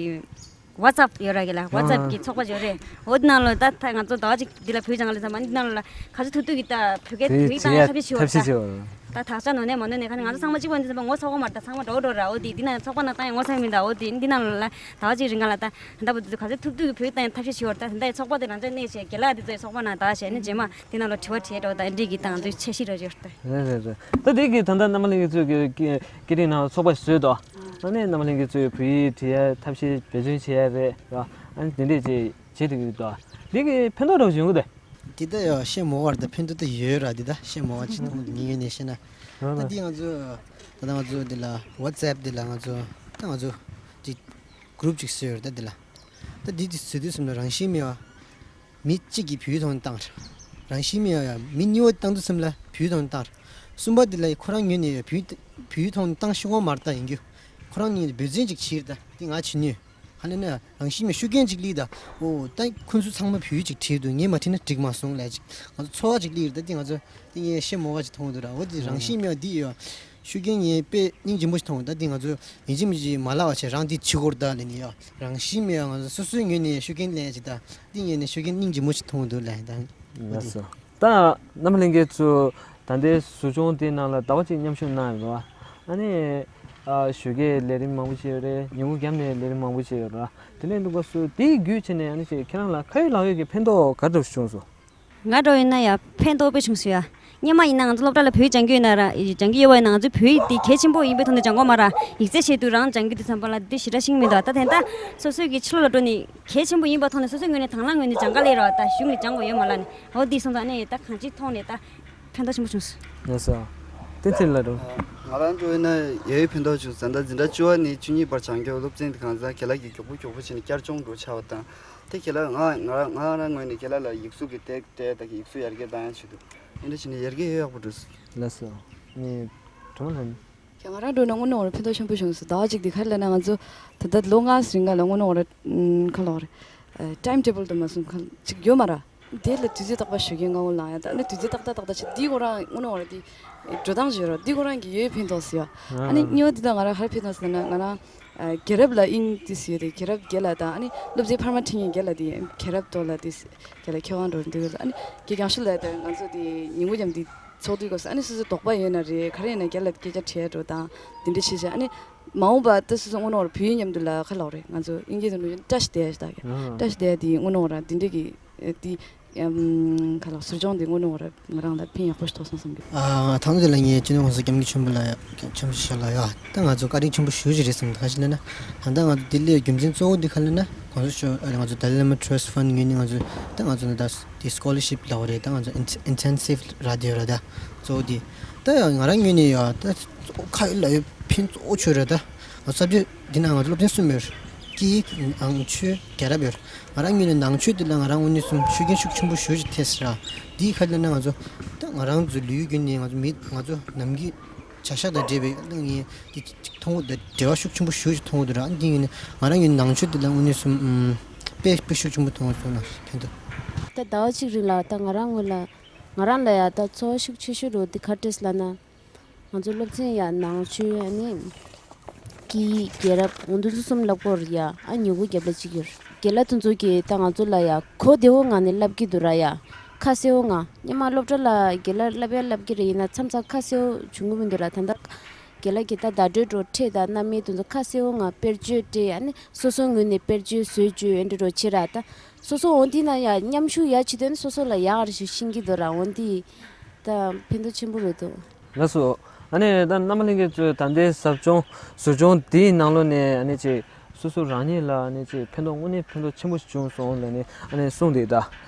ཝ་ཙབ་ཡོད་ར་གི་ལ། ཝ་ཙབ་གི་ཚོགས་པ་འབྱོར་རེད། འོ་དེ་ནང་ལ་ད་ད་ང་ཚོ་ཟླ་བ་གཅིག་འདི་ལ་བོད་སྦྱང་ག་ལ་བསམ་པ། འདི་ནང་ལ་ག་ཚོད་ཐུབ་ཐུབ་གི་ད་བོད་སྐད་བོད་ཡིག་བཏང་ཡ་ཐབས་ཤེས་བྱེད་འོ་ད། ད་དག་ཆ་ནོར་ནས་མ་ནོར་ནས་ག་ནས་ང་ཚོ་ཚང་མ་གཅིག་པ་འདི་བསམ་པ་ངོ་ཚ་གོ་མ་རེད། ད་ཚང་མ་འགྲོ་འགྲོ་ར། འོ་དེ་འདི་ནང་ཚོགས་པ་ནང་བཏང་ཡ་ངོ་ཚ་མི་འདུག་འོ་དེ་འདི་ནང་ལ་ཟླ་བ་གཅིག་རིང་ག་ལ་ད་ད་ལྟ་བུ་འདི་ཚོ་ག་ཚོད་ཐུབ་ཐུབ་གི་བོད་ཡིག་བཏང་ཡ་ཐབས་ཤེས་བྱེད་འོ་ད། ད་ཚོགས་པ་དེ་རང་ཅག་གནས་བྱས་རྒན་ལགས་འདི་ཚོའི་ཚོགས་པ་ནང་ད་བྱས་ནས་རྗེས་མ་དེ་ནང་ལ་དྲི་བ་དྲིས་འགྲོ་དང་འདི་གི་དང་ཚོའི་འཆར་གཞི་རོ་ཅོར་ཏེ། རེད་རེད་རེད། ད་འདི་གི་ད་ལྟ་རྣམ་པ་ལྷན་རྒྱས་ཚོས་ཀྱི་ཀི་ཀི་རིང་ནང་ཚོགས་པ་བཟོས་དོ། ཨ་ནི་རྣམ་པ་ལྷན་རྒྱས་ཚོས་བོད་ཡིག་བྲིས་ཡ་ཐབས་ཤེས་འབད་བརྩོན་བྱེད་ཡ་རེད་ར། ཨ་ནི་དེ་འདྲས་བྱེད་བྱེད་འགྲོ་གི་འདུག་འདི་གི་ཕན་ཐོགས་འདྲ་བོ་ཞིག་ཡོང་གི་འདུག་འདི་ད་ཡ་བཤད་མོ་བར་ད་ཕན་ཐོགས་ད་ཡོད་ར། འདི་ད་བཤད་མོ་བ་ཅིག་མཐོང་འདུག་ངའི་ངོས་ནས་བཤད་ན། ར་ད་ར། འདི་ང་ཚོ་ད་ལྟ་ང་ཚོ་འདི་ལ་ཝ་ཙེབ་འདི་ལ་ང་ཚོ་ད་ང་ཚོ་འདི་གུ་རུབ་ཅིག་བཟོས་ཡོད་ར། ད་འདི་ལ་ད་འདི་འདི་བཟོས་དུས་ཙམ་ལ་རང་བཞིན་མེད་པ། མི་གཅིག་གིས་བོད་ཡིག་ཐོག་ནས་བཏང་། རང་བཞིན་མེད་ཡ། མི་གཉིས་པ་བཏང་དུས་ཙམ་ལ་བོད་ཡིག་ཐོག་ནས་བཏང་། གསུམ་པ་དེ་ལ་ཁོ་རང་ངོས་ནས་བོད་ཡིག་བོད་ཡིག་ཐོག་ནས་བཏང་ཤེས་ཀྱི་མ་རེད་ད། ཡིན་རྒྱུ་ཁོ་རང་ངོས་ནས་འབད་བརྩོན་ཅིག་བྱས་རེད་ད། དེ་ང་བྱེད་ནུས། ཧ་ལས་ན་རང་བཞིན་མེད་ཤུགས་རྐྱེན་ཅིག་སླེབས་ད། འོ་ད་ཁོ་ཚོ་ཚང་མ་བོད་ཡིག་ཅིག་བྲིས་འདུག་ངས་མ་བྲིས་ན་འགྲིག་མ་སོང་ལབ་ཅིག་ང་ཚོ་ཚོར་བ་ཅིག་སླེབས་རེད་ད། དེ་ང་ཚོ་དེ་ངས་བཤད་མོ་བ་ཅིག་མཐོང་འདུག་ར། འོ་དེ་རང་བཞིན་མེད་པ་འདི་ཡོད། ཤུགས་རྐྱེན་ངས་དཔེ་སྙིང་རྗེ་མོ་ཞིག་མཐོང་། ད་འདི་ང་ཚོ་ཡིན་གཅིག་མིན་གཅིག་མ་ལབ་པ་བྱས་རང་འདི་བྱེད་དགོས་རེད་ད་ལབ་ནས་ཡ། རང་བཞིན་མེད་ཡ། ང་ཚོ་སོ་སོའི་ངོས་ནས་ཤུགས་རྐྱེན་ལེན་ཅིག་ད། འདི་ངོས་ནས་ཤུགས་རྐྱེན་སྙིང་རྗེ་མོ་ཞིག་མཐོང་འདུག་ལབ་ད། ལགས་སོ། ད་རྣམ་པ་ལྷན་རྒྱས་ཚོ་ད་ལྟའི་ཟུར་སྦྱོང་དེ་ནང་ལ་ཟླ་བ་གཅིག་མཉམ་ཞུགས་གནང་ཡོད་རེད་བ། ཨ་ནི་ཨ་ཞོགས་ཀས་ལས་རིམ་མང་པོ་བྱས་ཡོད་རེད། ཉིན་གུང་རྒྱབ་ནས་ལས་རིམ་མང་པོ་བྱས་ཡོད་རེད་བ། དེ་ནས་འདུག་པ་སུ་དེའི་བརྒྱུད་བྱས་ནས་ཨ་ནི་ཅིག་ཁྱེད་རང་ལ་ཁ་ཡོད་ལག་ཡོད་ཀྱི་ཕན་ཐོགས་ག་འདྲ་བྱུང་སོང་། ང་འདྲ་ཡིན་ན་ཡ་ཕན་ཐོགས་དཔེ་བྱུང་སོང་ཡ། སྔོན་མ་ཡིན་ན་ང་ཚོ་སློབ་གྲྭ་ལ་བོད་ཡིག་སྦྱང་གི་ཡོད་ན་ར། སྦྱང་གི་ཡོད་པ་ཡིན་ན་ང་ཚོ་བོད་ཡིག་འདི་གལ་ཆེན་པོ་ཡིན་པའི་ཐོག་ནས་སྦྱང་གི་ཡོད་མ་ར། ཡིག་ཚད་ཆེད་དུ་རང་སྦྱང་གི་འདུག་བསམ་པ་ལ་འདི་ཞེ་དྲག་ཤེས་ཀྱི་མི་འདུག་ད་དེ་ད་སོ་སོའི་གི་ཕྱི་ལོགས་ལ་འགྲོ་ནས་གལ་ཆེན་པོ་ཡིན་པའི་ཐོག་ནས་སོ་སོའི་ངོས་ནས་དང་བླངས་ངོས་ནས་སྦྱང་ག་སླེབས་ར། ད་གཞུང་གིས་སྦྱང་དགོས་ཡོད་མ་ལ་ནི། འོ་འདི་སོང་ཙང་ནི་ད་གང་ཅིའི་ཐོག་ནས་ད་ཕན་ཐོགས་ཆེན་པོ་བྱུང་སོང་། ལགས་སོ། བསྟན་འཛིན་ལགས་འགྲོ། ང་རང་འགྲོ་ཡིན་ན་ཡ་ཡོད་ཕན་ཐོགས་བྱུང་སོང་། ད་འཛིན་གྲྭ་བཅུ་པ་ནས་བཅུ་གཉིས་བར་སྦྱང་རྒྱུ་སློབ་ཚན་འདི་གང་ཟག་རྒན་ལགས་ཀྱིས་མགྱོགས་པོ་མགྱོགས་པོ་བྱས་ནས་བསྐྱར་སྦྱོང་འགྲོ་ཆགས་པ་དང་། དེ་ཁྱེད་ལ་ང་ང་ང་རང་ངོས་ནས་ཁྱེད་ལ་ལ་ཡིག་གཟུགས་ཀྱི་ཏེག་ཏེ་དང་ཡིག་གཟུགས་ཡར་རྒྱས་བཏང་ཡ་བྱེད་དུ་ཨེ་འདྲ་བྱས་ནས་ཡར་རྒྱས་ཡོད་ཡག་པོ་འགྲོ་སོང་། ལགས་སོ། ངས་གྲོང་ལ་ནི། ཁྱེད་ང་རང་འགྲོ་ན་དངོས་གནས་འོ་ར་ཕན་ཐོགས་ཆེན་པོ་བྱུང་སོང་། ཟླ་བ་གཅིག་འདི་ག་རེ་ལབ་ན་ང་ཚོ་ད་ལྟ་ལོ་ལྔ་རིང་ག་ལ་དངོས་གནས་འོ་ར་ཁ་ལོ་རེད། ཊའིམ་ཊེ་བལ་དུ་མ་སོང་ཁ་ཅིག་ཡོད་མ་ར། དེ་ལ་དུས་ཚོད་རྟག་པར་ཞོགས་ཀས་སྔ་པོ་ལངས་ཡ་ད་ནི་དུས་ཚོད་ཏག་ཏག་ཏག་ཏག་བྱེད་འདི་ཁོ་རང་དངོས་གནས་འོ་ར་འདི་འགྲོ་སྟངས་ཤིག་ཡོད་ར། འདི་ཁོ་རང་གི་ཡོད་ཕན་ཐོགས་སི་ཡ། ཨ་ནི་གཉིས་པ་འདི་ལ་ང་རང་ག་རེ་ཕན་ཐོགས་ཟེར་ན་ང་རང་རྒན་རབས་ལ་དབྱིངས་ཏིས་ཡོད་དེ་རྒན་རབས་རྒན་ལགས་དང་ཨ་ནི་སློབ་ཚན་འཕར་མ་ཁྲིད་མཁན་རྒན་ལགས་དེ་རྒན་རབས་ཏོ་ལགས་དེ་རྒན་ལགས་ཁྱེད་དབང་འགྲོ་འདུག་ཨ་ནི་རྒན་རྒྱང་ཤོད་ལགས་དེ་ང་ཚོ་དེ་ཉིན་གུང་མཉམ་དེ་ཚོགས་དུས་སྐབས་སུ་ཨ་ནི་སོ་སོ་དོགས་པ་ཡོད་ན་རེད་ག་རེ་ཡིན་ན་རྒན་ལགས་སྐད་ཆ་དྲིས་འགྲོ་དང་དེ་འདྲ་བྱེད་བྱས་ཨ་ནི་མ་འོངས་པ་ད་སོ་སོ་དངོས་གནས་བོད་ཡིག་མཉམ་དུ་ལ་ཁ་ལོག་རེད་ང་ཚོ་དབྱིན་སྐད་དུ་བཀྲ་ཤིས་བདེ་ལགས་ཞེས་བཏགས་ཀྱི་བཀྲ་ཤིས་བདེ་ལགས་དེ་དངོས་གནས་ར་དེ་འདྲ་གི་དེ་ཁ་ལག་ཟུར་སྦྱོང་དེ་དངོས་གནས་ར་ང་རང་ལ་ཕན་ཡག་པོ་ཞིག་ཐོགས་སོང་བསམ་གི། ཨ་ཐང་དུ་ལ་ངས་སྤྱི་ནོར་གོང་ས་སྐྱབས་མགོན་ཆེན་པོ་ལ་ཆེན་པོ་ཞིག་ལ་ཡ་ད་ང་ཚོ་བཀའ་དྲིན་ཆེན་པོ་ཞུ་ཞིག་རེད་བསམ་ག་ཞིག་ལ་ན་ད་ལྟ་ང་ཚོ་ལྡི་ལིའི་རྒྱུ་མཚན་གཙོ་བོ་འདི་ག་ལ་ན་གོང་ས་མཆོག་ང་ཚོ་Dalai Lama Trust Fund ངོས་ནས་ང་ཚོ་ད་ང་ཚོ་ད་དེ་སི་ཀོ་ལར་ཤིབ་ལ་བ་རེད། ད་ང་ཚོ་ཨིན་ཊེན་སིབ་ར་དེ་ར་ད་གཙོ་བོ་དེ་ད་ཡང་ང་རང་ངོས་ནས་ཡ་ད་ཁ་ཡོད་ལག་ཡོད་ཕན་གཙོ་བོ་ཆོད་ར་ད་ང་ཚོ་སབ་ཇེག་འདི་ན་ང་ཚོ་སློབ་ཚན་གསུམ་ཡོད། སྐད་ཡིག་ནང་ཆོས་རྒྱལ་རབས་ཡོད། ང་རང་ངོས་ནས་ནང་ཆོས་འདི་ལ་ང་རང་དངོས་གནས་སུ་ཤུགས་རྐྱེན་ཤུགས་ཆེན་པོ་ཞེ་ཅིག་ཐེབས་སོང་ར། འདི་ག་ལ་ན་ང་ཚོ་ད་ང་རང་ཚོའི་ལུས་རྒྱུད་ནས་ང་ཚོ་མི་ང་ཚོ་ནམ་གྱི་བྱ་གཞག་དང་འབྲེལ་བའི་སྣང་བརྙན་འདི་ཅིག་མཐོང་གི་འདུག་འབྲེལ་བ་ཤུགས་ཆེན་པོ་ཞེ་ཅིག་མཐོང་གི་འདུག་ར། འདི་ངོས་ནས་ང་རང་ངོས་ནས་ནང་ཆོས་འདི་ལ་དངོས་གནས་སུ་དཔེ་དཔེ་ཤུགས་ཆེན་པོ་མཐོང་གི་སོང་ན་ཕན་ཐོགས། ད་ཟླ་བ་གཅིག་རིང་ལ་ད་ང་རང་ངོས་ལ་ང་རང་ལ་ཡ་ད་ཚོར་བ་ཤུགས་ཆེ་ཤོས་རུ་འདི་ག་རེ་སླེབས་ལབ་ན། ང་ཚོ་སློབ་ཚན་ཡ་ནང་ཆོས་ཨ་ནི་སྐད་ཡིག་རྒྱལ་རབས་འོ་འདི་ཚོ་གསུམ་ལབ་དགོས་རེད་ཡ། ཨ་ཉིན་གུང་རྒྱབ་ལ་གཅིག་ཡོད་རེད། རྒན་ལགས་དེ་ཚོ་གིས་ད་ང་ཚོ་ལ་ཡ་གོ་བདེ་བོ་ངང་ནས་བསླབ་ཀྱི་འདུག་ར་ཡ། ཁ་གསལ་བོ་ངང་། སྔོན་མ་སློབ་གྲྭ་ལ་རྒན་ལགས་བསླབ་ཡ་བསླབ་ཀྱི་རེད། ཡིན་ན་མཚམས་མཚམས་ཁ་གསལ་བོ་བྱུང་གི་མི་འདུག་ར། ད་ལྟ་རྒན་ལགས་ཀྱིས་ད་བརྡ་སྤྲོད་འགྲོ་ཁྲིད་དང་རྣམ་དབྱེ་དེ་ཚོ་ཁ་གསལ་བོ་ངང་དཔེར་བརྗོད་སྤྲད་ཨ་ནི་སོ་སོའི་ངོས་ནས་དཔེར་བརྗོད་བཟོས་བརྗོད་ཨེ་འདྲ་འགྲོ་བྱེད་ར། ད་ སོ་སོ་འོ་འདི་ན་ཡ་མཉམ་ཞུགས་ཡ་བྱེད་དོན་སོ་སོ་ལ་ཡག་རེ་ཞུ་ཤིང་གི་འདུག་ར། འོ་འདི་ད་ཕན་ཐོགས་ཆེན་པོ་རེད་འདུག། ལགས་སོ། ཨ་ནི་ད་རྣམ་པ་ལྷན་རྒྱས་ཚོས་ད་ལྟའི་ཟབ་སྦྱོང་ཟུར་སྦྱོང་འདིའི་ནང་ལོགས་ནས་ཨ་ནི་ཅིག་སོ་སོ་རང་ཉིད་ལ་ཨ་ནི་ཅིག་ཕན་ཐོགས་དངོས་གནས་ཕན་ཐོགས་ཆེན་པོ་ཞིག་བྱུང་སོང་ལབ་ནས་ཨ་ནི་གསུངས་འདུག། ད་ད་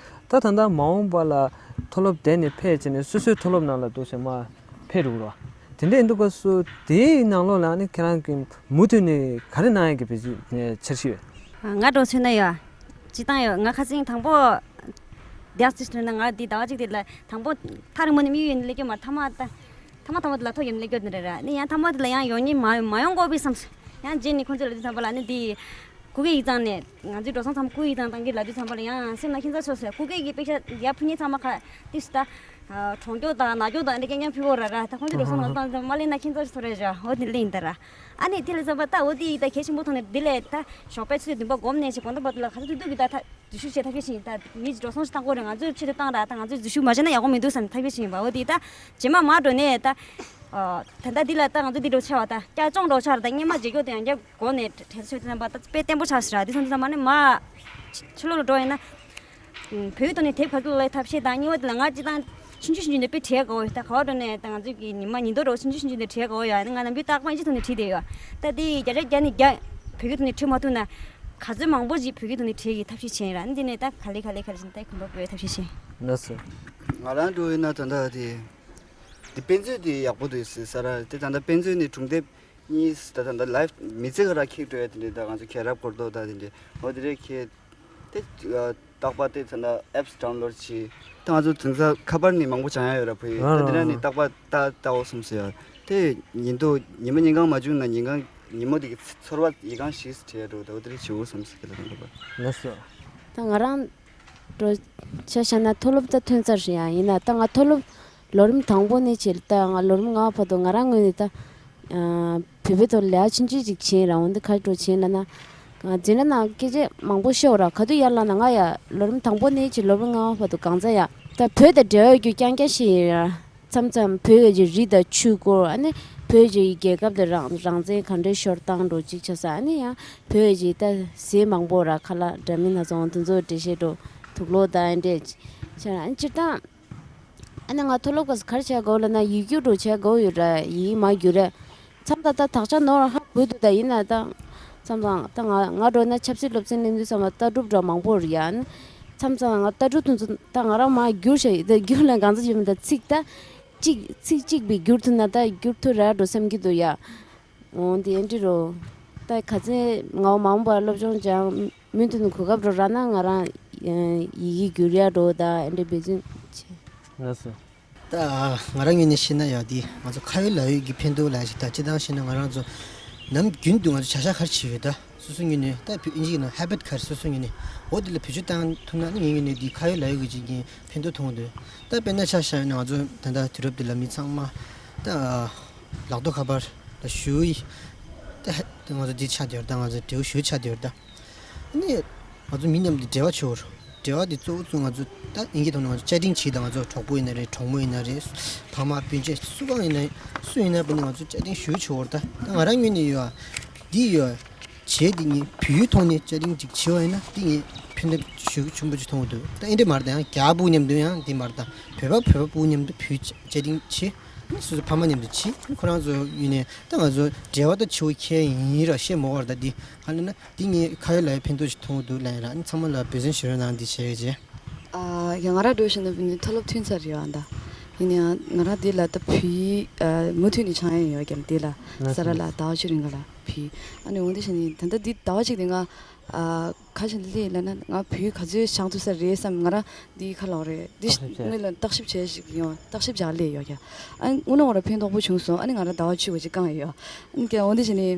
ད་ལྟ་མ་འོངས་པ་ལ་མཐོ་སློབ་དེ་ནས་ཕེབས་བྱས་ནས་སོ་སོའི་མཐོ་སློབ་ནང་ལ་འདུག་སེ་མར་ཕེབས་འགྲོ་གི་རེད་བ། དེ་འདྲ་ཡིན་དུས་སྐབས་སུ་དེའི་ནང་ལོགས་ལ་ཨ་ནི་ཁྱེད་རང་གིས་མུ་མཐུད་ནས་ག་རེ་གནང་ཡག་གི་འཆར་གཞི་ཡོད། ང་འདྲ་བོ་མཚོན་ན་ཡ། སྤྱིར་བཏང་ཡོད། ང་ཁ་སང་དང་པོ་རྒྱག་ཅིག་ཐོན་ན། ང་འདི་ཟླ་བ་གཅིག་དེ་ལ་དང་པོ་ཐག་རིང་མོ་ནས་དམིགས་ཡུལ་ནས་སླེབས་རྒྱུ་མ། ཐ་མ་ད་ཐ་མ་དང་པོ་དེ་ལ་ཐོ་ཡོད་ནས་སླེབས་རྒྱུ་དེ་རེད་ར། ནི་ཡང་ཐ་མ་དེ་ལ་ཡང་ཡོང་ཉེན་མ་མ་ཡོང་དགོས་པའི་བསམ་སོང་། ཡང་རྗེས་ནས་ཁོང་ཚོས་ལབ་དུས་ཙམ་པ་ལ་ནི་འདི་སྐུ་སྒེར་ཡིག་ཚང་ནས་ང་ཚོའི་འགྲོ་སོང་ཚང་མ་སྐུ་ཡིག་ཚང་བཏང་གི་ལབ་དུས་ཙམ་པ་ལ་ཡང་སེམས་ནང་ཁྱད་མཚར་ཤོར་སོང་། སྐུ་སྒེར་གྱི་དཔེ་ཆ་ཡར་ཕུལ་མཁན་ཚང་མ་ཁ་ཏིས་ད་གྲོང་ཁྱེར་དང་ནག་ཕྱོགས་དང་འདི་རྐྱང་རྐྱང་ཕུལ་གོ་ར་ར། ད་ཁོང་ཚོའི་འགྲོ་སོང་ནང་བཏང་ཙམ་མ་ལེན་ན་ཁྱད་མཚར་ཤོར་རེད་ར། འོ་དེ་ལེན་ད་ར། ཨ་ནི་དེ་ལ་བསམ་པ་ད་འོ་དེ་ཡིས་ད་གལ་ཆེན་པོ་མཐོང་ནས་དེ་ལས་ད་ཞོགས་པའི་ཆུ་ཚོད་བདུན་པ་སྒོམ་ནས་ཞིག་དགོང་དག་བར་དུ་ལ་ག་ཚོད་ཐུག་ཐུག་གི་ད་ད་འཛུལ་ཞུགས་བྱེད་ཐབས་ཤེས་ཤིག་ཡིན། ད་མི་འགྲོ་སོང་ཞིག་བཏང་དགོས་རེད། ང་ཚོའི་ཆེད་དུ་བཏང་ར། ད་ང་ཚོས་འཛུལ་ཞུགས་མ་བྱས་ན་ཡག་པོ་མི་འདུག་བསམ་ཐབས་ཤེས་ཤིག་ཡིན་པ། འོ་དེ་ད་རྗེས་མ་མར་འགྲོ་ནས་ད་ད་ལྟ་འདི་ལ་ད་ང་ཚོ་འདི་འགྲོ་ཆེ་བ་ད་སྐྱག་ཅོང་འགྲོ་ཆར་ད་སྔོན་མ་བརྗེ་སྐྱོར་དེ་ཡང་བརྒྱབ་སྒོ་ནས་དྲན་གསོ་དེ་རྣམ་པ་ད་དཔེ་བརྟན་པོ་ཆགས་ཤག་ར། དེ་སོང་དུས་ཙམ་པ་ནི་མ་ཕྱི་ལོགས་ལ་འགྲོ་ཡིན་ན། བོད་ཡིག་ཐོག་ནས་དེབ་ག་ཚོད་ཀློག་ཐབས་ཤེས་དང་། གཉིས་པ་དེ་ལ་ང་སྤྱིར་བཏང་ཆུང་ཆུང་ཆུང་ཆུང་དེ་དཔེ་བྲིས་དགའ་བོ་ཡོད། ད་ག་བ་འགྲོ་ནས་ད་ང་ཚོའི་གི་ཉི་མ་ཉིན་ཐོ་རོ་ཆུང་ཆུང་ཆུང་ཆུང་དེ་བྲིས་དགའ་བོ་ཡོད། ང་ནམ་རྒྱུན་རྟག་པར་ཨིན་ཇི་ཐོག་ནས་བྲིས་བསྡད་ཡོད། ད་དེ་བརྒྱ་ཆ་བརྒྱ་ནས་བརྒྱ་བོད་ཡིག་ཐོག་ནས་བྲིས་མ་ཐུབ་ན། ག་ཚོད་མང་པོ་ཞིག་བོད་ཡིག་ཐོག་ནས་བྲིས་ཀྱི་ཐབས་ཤེས་བྱས་ཡིན་ར། འདི་ནས་ད་ག་ལེ་ག་ལེ་ག་ལེ་བྱས་ནས་ད་གོམ་པ་སྤོ་བའི་ཐབས་ཤེས་བྱས། ལགས་སོ། ང་རང་འགྲོ་ཡིན་ན་ད་ལྟ་དེ་དེ་དཔེ་མཛོད་དེ་ཡག་པོ་འདུག་ཟེར་ས་ར། དེ་ད་ལྟ་དཔེ་མཛོད་ནས་སྒྲུང་དེབ་གཉིས་ད་ད་ད་ལའིབ་མི་ཚེ་ག་ར་ཁྱེར་འགྲོ་ཡ་དེ་འདྲའི་ད་ང་ཚོ་མཁྱེན་རབ་སྐོར་ཐོག་ད་དེ་འདྲའི་འོ་དེ་འདྲའི་ཁྱེར་ཏེ་རྟག་པར་དེ་ད་ལྟ་ཨེབ་སི་ཌའུན་ལོཌ་བྱས། ད་ང་ཚོ་དེང་སང་ཁ་པར་ནས་མང་པོ་སྦྱང་ཡ་ཡོད་ར། བོད་ཡིག་ད་དེ་འདྲ་ནས་རྟག་པར་ལྟ་ལྟ་འོ་བསམ་སོང་ཡ། དེ་ཉིན་ཐོ་ཉི་མ་ཉིན་གང་མ་བྱུང་ན་ཉིན་གང་ཉིན་མོ་དེ་གི་ཚོར་བ་ཡི་གང་ཞིག་བྲིས་ཡ་འགྲོ། ད་འོ་དེ་འདྲ་བྱེད་འོ་བསམ་སོང་། ཁྱེད་ལ་ད་ལྟ་པ། ལགས་སོ། ད་ང་རང་འགྲོ་ཆ་བཞག་ན་མཐོ་སློབ་ད་ཐོན་ཚར་ཡ་ཡིན་ན། ད་ང་མཐོ་སློབ་ལོ་རིམ་དང་པོ་ནས་བྱས་ད་ང་ལོ་རིམ་ལྔ་བ་བར་དུ་ང་རང་ངོས་ནས་ད་བོད་པའི་ཐོག་ལས་ཆུང་ཆུང་ཅིག་བྱས་ར། འོན་ཏེ་ག་འགྲོ་བྱས་ལ་ན་འཛིན་གྲྭ་ནང་སྐད་ཆ་མང་པོ་ཤོད་ར། ག་དུས་ཡར་ལངས་ན་ང་ཡ་ལོ་རིམ་དང་པོ་ནས་བྱས་ལོ་རིམ་ལྔ་བ་བར་དུ་གང་ཚ་ཡ་ད་བོད་དང་འབྲེལ་བ་ཡོད་རྒྱུ་རྐྱང་རྐྱང་ཞིག་ཡིན་ར། མཚམས་མཚམས་བོད་ཀྱི་རི་དང་ཆུའི་སྐོར། ཨ་ནི་བོད་ཀྱི་རྒྱལ་ཁབ་དང་རང་རང་བཙན་ག་འདྲའི་ཤོར་སྟངས་འགྲོ་གཅིག་ཆ་ས། ཨ་ནི་ཡང་བོད་ཀྱི་ད་ཟས་མང་པོ་ར་ཁ་ལག་འདྲ་མིན་སྣ་ཚོགས་དེ་ཚོ་འགྲེལ་བཤད་འགྲོ་དུག་ལོག་དང་འདྲ་ཆ་ར། ཨ་ནི་སྤྱིར་བཏང་ཨ་ནི་ང་མཐོ་སློབ་སྐབས་སུ་ག་རེ་བྱས་དགོས་ལབ་ན་ཡིག་སྒྱུར་འགྲོ་བྱས་དགོས་ཡོད་ར། ཡིག་མ་སྒྱུར་ར། མཚམས་ད་ལྟ་དག་ཆ་ནོར་ཧ་གོ་འདུག། ད་ཡིན་ན་ད་མཚམས་མཚམས་ད་ང་ང་འགྲོ་ན་ཆབ་སྲིད་སློབ་ཚན་ལེན་དུས་ཙམ་པ་ལྟ་གྲུབ་འདྲ་མང་པོ་རེད་ཡ། མཚམས་མཚམས་ང་ལྟ་གྲུབ་དེ་ཚོ་ད་ང་རང་མར་བསྒྱུར་བྱས་ཡོད། ད་བསྒྱུར་ལ་གང་ཚ་ཞིག་མིན། ད་ཚིག་ད་གཅིག་ཚིག་གཅིག་པའི་བསྒྱུར་ཐུབ་ན་ད་བསྒྱུར་ཐུབ་ར་འགྲོ་བསམ་གྱི་འདུག་ཡ། འོ་འདི་ཨེ་འདྲི་རོ། ད་ག་ཚད་ང་མ་འོངས་པར་སློབ་སྦྱོང་སྦྱང་མུ་མཐུད་ནས་གོ་སྐབས་འགྲོ་རག་ན་ང་རང་ཡི་གེ་བསྒྱུར་ཡ་འགྲོ་ད་ཨེ་འདྲི་འབད་བརྩོན་བྱེད། ལགས་སོ། ད་ང་རང་ངོས་ནས་བཤད་ན་ཡང་འདི་ང་ཚོ་ཁ་ཡོད་ལག་ཡོད་ཀྱི་ཕན་ཐོགས་ལ་ཞིག་ད་སྤྱིར་བཏང་བཤད་ན་ང་རང་ཚོ་ནམ་རྒྱུན་དུ་ང་ཚོ་བྱ་གཞག་ག་རེ་བྱེད་ཡོད་ད་སོ་སོ་ངོས་ནས་ད་ཨིན་ཇི་ནང་ཧེ་བིཊ་ག་རེ་སོ་སོ་ངོས་ནས་འོ་དེ་ལ་བེད་སྤྱོད་བཏང་ཐུབ་ན་ནི་ངའི་ངོས་ནས་འདི་ཁ་ཡོད་ལག་ཡོད་ཀྱི་ཅིག་གི་ཕན་ཐོགས་མཐོང་གི་འདུག། ད་དཔེར་ན་ཆ་བཞག་ན་ང་ཚོ་ད་ལྟ་དུས་རབས་འདི་ལ་མི་ཚང་མ་ད་ལག་ཐོག་ཁ་པར་ལ་ཞུ་ཡི་ད་ང་ཚོ་འདི་ཆགས་བསྡད་ཡོད་ད། ང་ཚོ་འབྲེལ་བ་ཞུ་ཆགས་བསྡད་ཡོད་ད། ཨ་ནི་ང་ཚོ་མི་མཉམ་དུ་འབྲེལ་བ་བྱེད་འོར། འབྲེལ་བ་འདི་གཙོ་བོ་གཙོ་ང་ཚོ་ད་ཨིན་སྐད་ཐོག་ནས་ང་ཚོ་ཆེ་ཊིང་བྱེད་ད། ང་ཚོ་གྲོགས་པོ་ཡིན་ན་རེད། གྲོགས་མོ་ཡིན་ན་རེད། ཕ་མ་སྤུན་མཆེད་སུ་གང་ཡིན་ན་སུ་ཡིན་ན་བས་ནི་ང་ཚོ་ཆེ་ཊིང་ཞུ་བྱེད་འོར་ད། ད་ང་རང་ངོས་ནས་ཡོད་འདི་ཡོད་བྱས་འདི་ངས་བོད་ཡིག་ཐོག་ནས་ཆེ་ཊིང་ཅིག་བྱེད་པ་ཡིན་ན་འདི་ངས་ཕན་ཐོགས་ཞུ་ཆེན་པོ་ཅིག་མཐོང་གི་འདུག། ད་ཨེ་འདྲ་མ་རེད་ད། ཡང་རྒྱ་བོ་མཉམ་དུ་ཡང་འདི་མ་རེད་ད། བོད་པ་བོད་པ་བོ་མཉམ་དུ་བོད་ཆེ་ཊིང་བྱེད། སོ་སོ་ཕ་མ་མཉམ་དུ་བྱེད། ཁོ་རང་ཚོ་ཡིན་ནས་ད་ང་ཚོ་འབྲེལ་བ་ད་ཆེ་བོ་ཁྱེད་ཡིན་ར་བཤད་མོ་བར་ད་འདི་ཧ་ལས་ན། འདི་ངས་ཁ་ཡོད་ལག་ཡོད་ཕན་ཐོགས་ཤིག་མཐོང་གི་འདུག་ལབ་ཡིན་ར། ཨ་ནི་ཚང་མ་ལ་འབད་བརྩོན་ཞུ་རོགས་གནང་། འདི་བྱས་རྗེས། ཨ་ཡ་ང་རང་འགྲོ་བཞིན་ན་བུ་ནི་མཐོ་སློབ་ཐོན་ཚར་ཡོད་ཨ་ད། ཡིན་ནའང་ང་རང་འདི་ལ་ད་བོད་ཡིག་ཨ་མུ་མཐུད་ནས་སྦྱང་ཡ་ཡོད་ཀྱང་འདི་ལ་ས་ར་ལ་ཟླ་བ་གཅིག་རིང་ག་ལ་བོད་ཡིག་ཨ་ནི་འོན་ཏེ་བཞིན་ནི་ད་ལྟ་འདི་ཟླ་བ་གཅིག་དེ་ང་ཨ་ཁ་ཞིག་སླེབས་ལབ་ན་ང་བོད་ཡིག་ག་ཚོད་སྦྱང་ཐུབ་ས་རེད་བསམ། ང་རང་འདི་ཁ་ལོག་རེད་འདི་བརྟག་ཞིབ་བྱས། དངོས་ལ་བརྟག་ཞིབ་བྱས་ཤིག་ཡོང་བརྟག་ཞིབ་བྱ་སླེབས་ཡོད་ཀྱང་ཨ་ནི་དངོས་གནས་ང་རང་ཕན་ཐོགས་པོ་བྱུང་སོང་། ཨ་ནི་ང་རང་ཟླ་བ་བཅུ་བ་ཅིག་བསྐངས་ཡོད། ཨ་ནི་ཀྱང་འོན་ཏེ་བཞིན་ནི།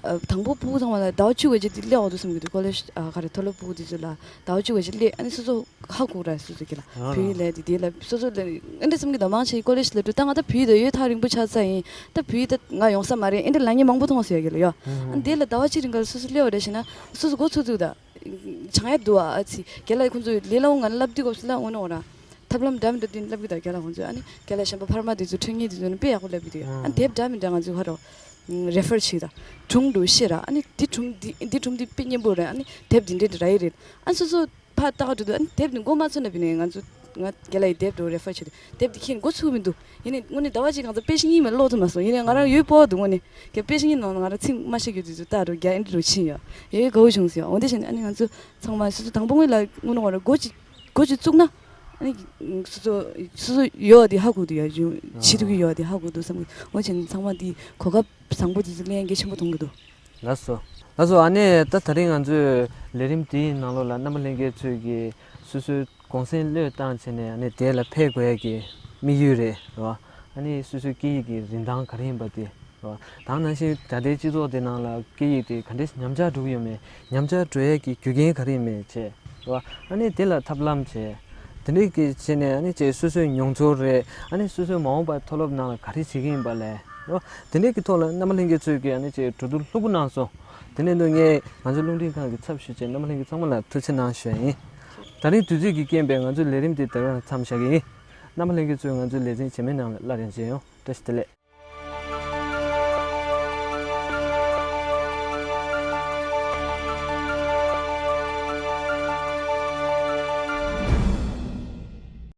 ཨ་དང་པོ་ཕྲུ་གུ་ཚང་མ་ལ་ཟླ་བ་བཅུ་བ་ཅིག་དེ་སླེབས་འོང་དུས་བསམ་གྱི་འདུག། ཀོ་ལེཇ་ཨ་ག་རེ་མཐོ་སློབ་ཕྲུ་གུ་དེ་ཚོ་ལ་ཟླ་བ་བཅུ་བ་ཅིག་སླེབས། ཨ་ནི་སོ་སོ་ཧ་གོ་ར་སོ་སོ་གི་ལ་བོད་ཡིག་ལས་དེ་དེ་ལ་སོ་སོ་ལ་ཨེ་འདྲ་བསམ་གྱི་འདུག། མང་ཆེ་ཀོ་ལེཇ་ལ་འགྲོ་ད་ང་ད་བོད་ཡིག་ད་ཡོད་ཐག་རིང་པོ་ཆགས་ཚར་ཡིན། ད་བོད་ཡིག་ད་ང་ཡོང་ས་མ་རེད། ཨེ་འདྲ་ལབ་མཁན་མང་པོ་མཐོང་སོང་ཡ་གི་ལ་ཡོད། ཨ་ནི་དེ་ལ་ཟླ་བ་གཅིག་རིང་ག་ལ་སོ་སོ་སླེབས་པ་རེད་ཤེ་ན་སོ་སོ་མགོ་ཚོད་འདུག་ད། སྦྱང་ཡ་འདུག་ཨ་ཨ་ཙི་རྒན་ལགས་ཁོང་ཚོས་ལས་སླ་བོ་ང་ལ་བསླབ་དུས་སྐབས་སུ་ལ་འོ་ན་འོ་ར། ཐབས་ལམ་འདྲ་མི་འདྲ་བསྟུན་བསླབ་གི་འདུག་རྒན་ལགས་ཁོང་ཚོས། ཨ་ནི་རྒན་ལགས་གཞན་པ་ཕར་མ་དེ་ཚོ་འཕྲོད་ངེས་དེ་ཚོ་ནི་དཔེ་ཡག་པོ་བསླབ་གི་འདུག། ཨ་ནི་དེབ་འདྲ་མི་འདྲ་ང་ཚོས་ཧ་རོ་རེ་ཕར་བྱེད་ད། སྒྲུང་འདུག་ཤེས་ར། ཨ་ནི་དེ་སྒྲུང་འདི་འདི་སྒྲུང་འདི་དཔེ་སྙན་པོ་རེད། ཨ་ནི་དེབ་འདི་འདྲའི་ར་ཡི་རེད། ཨ་ནི་སོ་སོ་ ཕར་ལྟ་ག་འགྲོ་དུས། ཨ་ནི་དེབ་དེ་མགོ་མ་ཚོས་ན་བི་ནས་ང་ཚོ་ང་རྒན་ལགས་ཡི་དེབ་འགྲོ་རེ་ཕར་བྱེད་དུས་དེབ་དེ་ཁྱེར་ནས་འགོ་ཚུགས་མི་འདུག་ཡིན་ནའི་དངོས་གནས་ཟླ་བ་གཅིག་གང་ཚོ་དཔེ་ཤེས་ཉིན་མ་ཀློག་ཐུབ་མ་སོང་། ཡིན་ནའི་ང་རང་ཡོད་པོ་འདུག་དངོས་གནས་ཀྱི་དཔེ་ཤེས་ཉིན་ནང་ང་རང་ཚིག་མ་ཤེས་རྒྱུ་དེ་ཚོ་ལྟ་འགྲོ་རྒྱ་ཨེ་འདྲ་རུ་ཕྱིན་ཡོད། ཡོད་དགའ་བོ་བྱུང་སོང་ཡ། འོ་དེ་བཞིན་ཨ་ནི་ང་ཚོ་ཚང་མ་སོ་སོ་དང་པོ་ངོས་ལ་དངོས་གནས་ང་རང་འགོ་གཅིག་འགོ་གཅིག་བཙུགས་ན། ཨ་ནི་སོ་སོ་སོ་སོ་ཡོད་དེ་ཧ་གོ་འདུག་ཡ། བྱེད་ཐུབ་ཀྱི་ཡོད་དེ་ཧ་གོ་འདུག་བསམ་གི། འོ་བྱས་ནས་ཚང་མ་དེ་གོ་སྐབས་བཟང་པོ་དེ་ཚོ་ལེན་གལ་ཆེན་པོ་མཐོང་གི་འདུག་ལགས་སོ། ལགས་སོ། ཨ་ནི་ད་དེ་རིང་ང་ཚོའི་ལས་རིམ་དེའི་ནང་ལོགས་ལ་རྣམ་པ་ལྷན་རྒྱས་ཚོས་ཀྱི་སོ་སོའི་གུང་སེང་བློས་བཏང་བྱས་ནས་ཨ་ནི་དེ་ལ་ཕེབས་དགོས་ཡ་གི་དམིགས་ཡུལ་རེད་རོ། ཨ་ནི་སོ་སོའི་སྐད་ཡིག་གི་རིན་ཐང་ག་རེ་ཡིན་པ་དེ་རོ། ད་ནང་བཞིན་ད་ལྟའི་སྤྱི་ཚོགས་དེ་ནང་ལ་སྐད་ཡིག་དེ་ག་འདྲས་ཉམས་ཆག་འགྲོ་གི་ཡོད་མེད། ཉམས་ཆག་འགྲོ་ཡ་གི་རྒྱུ་རྐྱེན་ག་རེ་ཡིན་མེད་བྱས་རོ། ཨ་ནི་དེ་ལ་ཐབས་ལམ་བྱས། དེ་འདྲས་ཀྱི་བྱས་ནས་ཨ་ནི་ཅིག་སོ་སོའི་མྱོང་ཚོར་རེད། ཨ་ནི་སོ་སོའི་མ་འོངས་པའི་མཐོ་སློབ་ནང་ལ་ག་རེ་བྱེད་ཀྱི་ཡིན་པ་ལས་རོ། དེ་འདྲས་ཀྱི་ཐོག་ལ་རྣམ་པ་ལྷན་རྒྱས་ཚོས་ཀྱི་ཨ་ནི་ཅིག་གྲོས་བསྡུར་ལྷུག་པོ་གནང་སོང་། དེ་ནས་ནི་ངས་ང་ཚོ་རླུང་འཕྲིན་ཁང་གི་ཚབ་ཞུས་བྱས་རྣམ་པ་ལྷན་རྒྱས་ཚང་མ་ལ་ཐུགས་རྗེ་གནང་ཞུ་ཡ་ཡིན། དེ་རིང་དུས་ཚོད་ཀྱི་རྐྱེན་པས་ང་ཚོའི་ལས་རིམ་དེ་དེ་གར་མཚམས་བཞག་གི་ཡིན། རྣམ་པ་ལྷན་རྒྱས་ཚོས་ང་ཚོའི་ལེ་ཚན་རྗེས་མའི་ནང་ལ་སླར་ཡང་མཇལ་ཡོང་། བཀྲ་ཤིས་བདེ་ལེགས།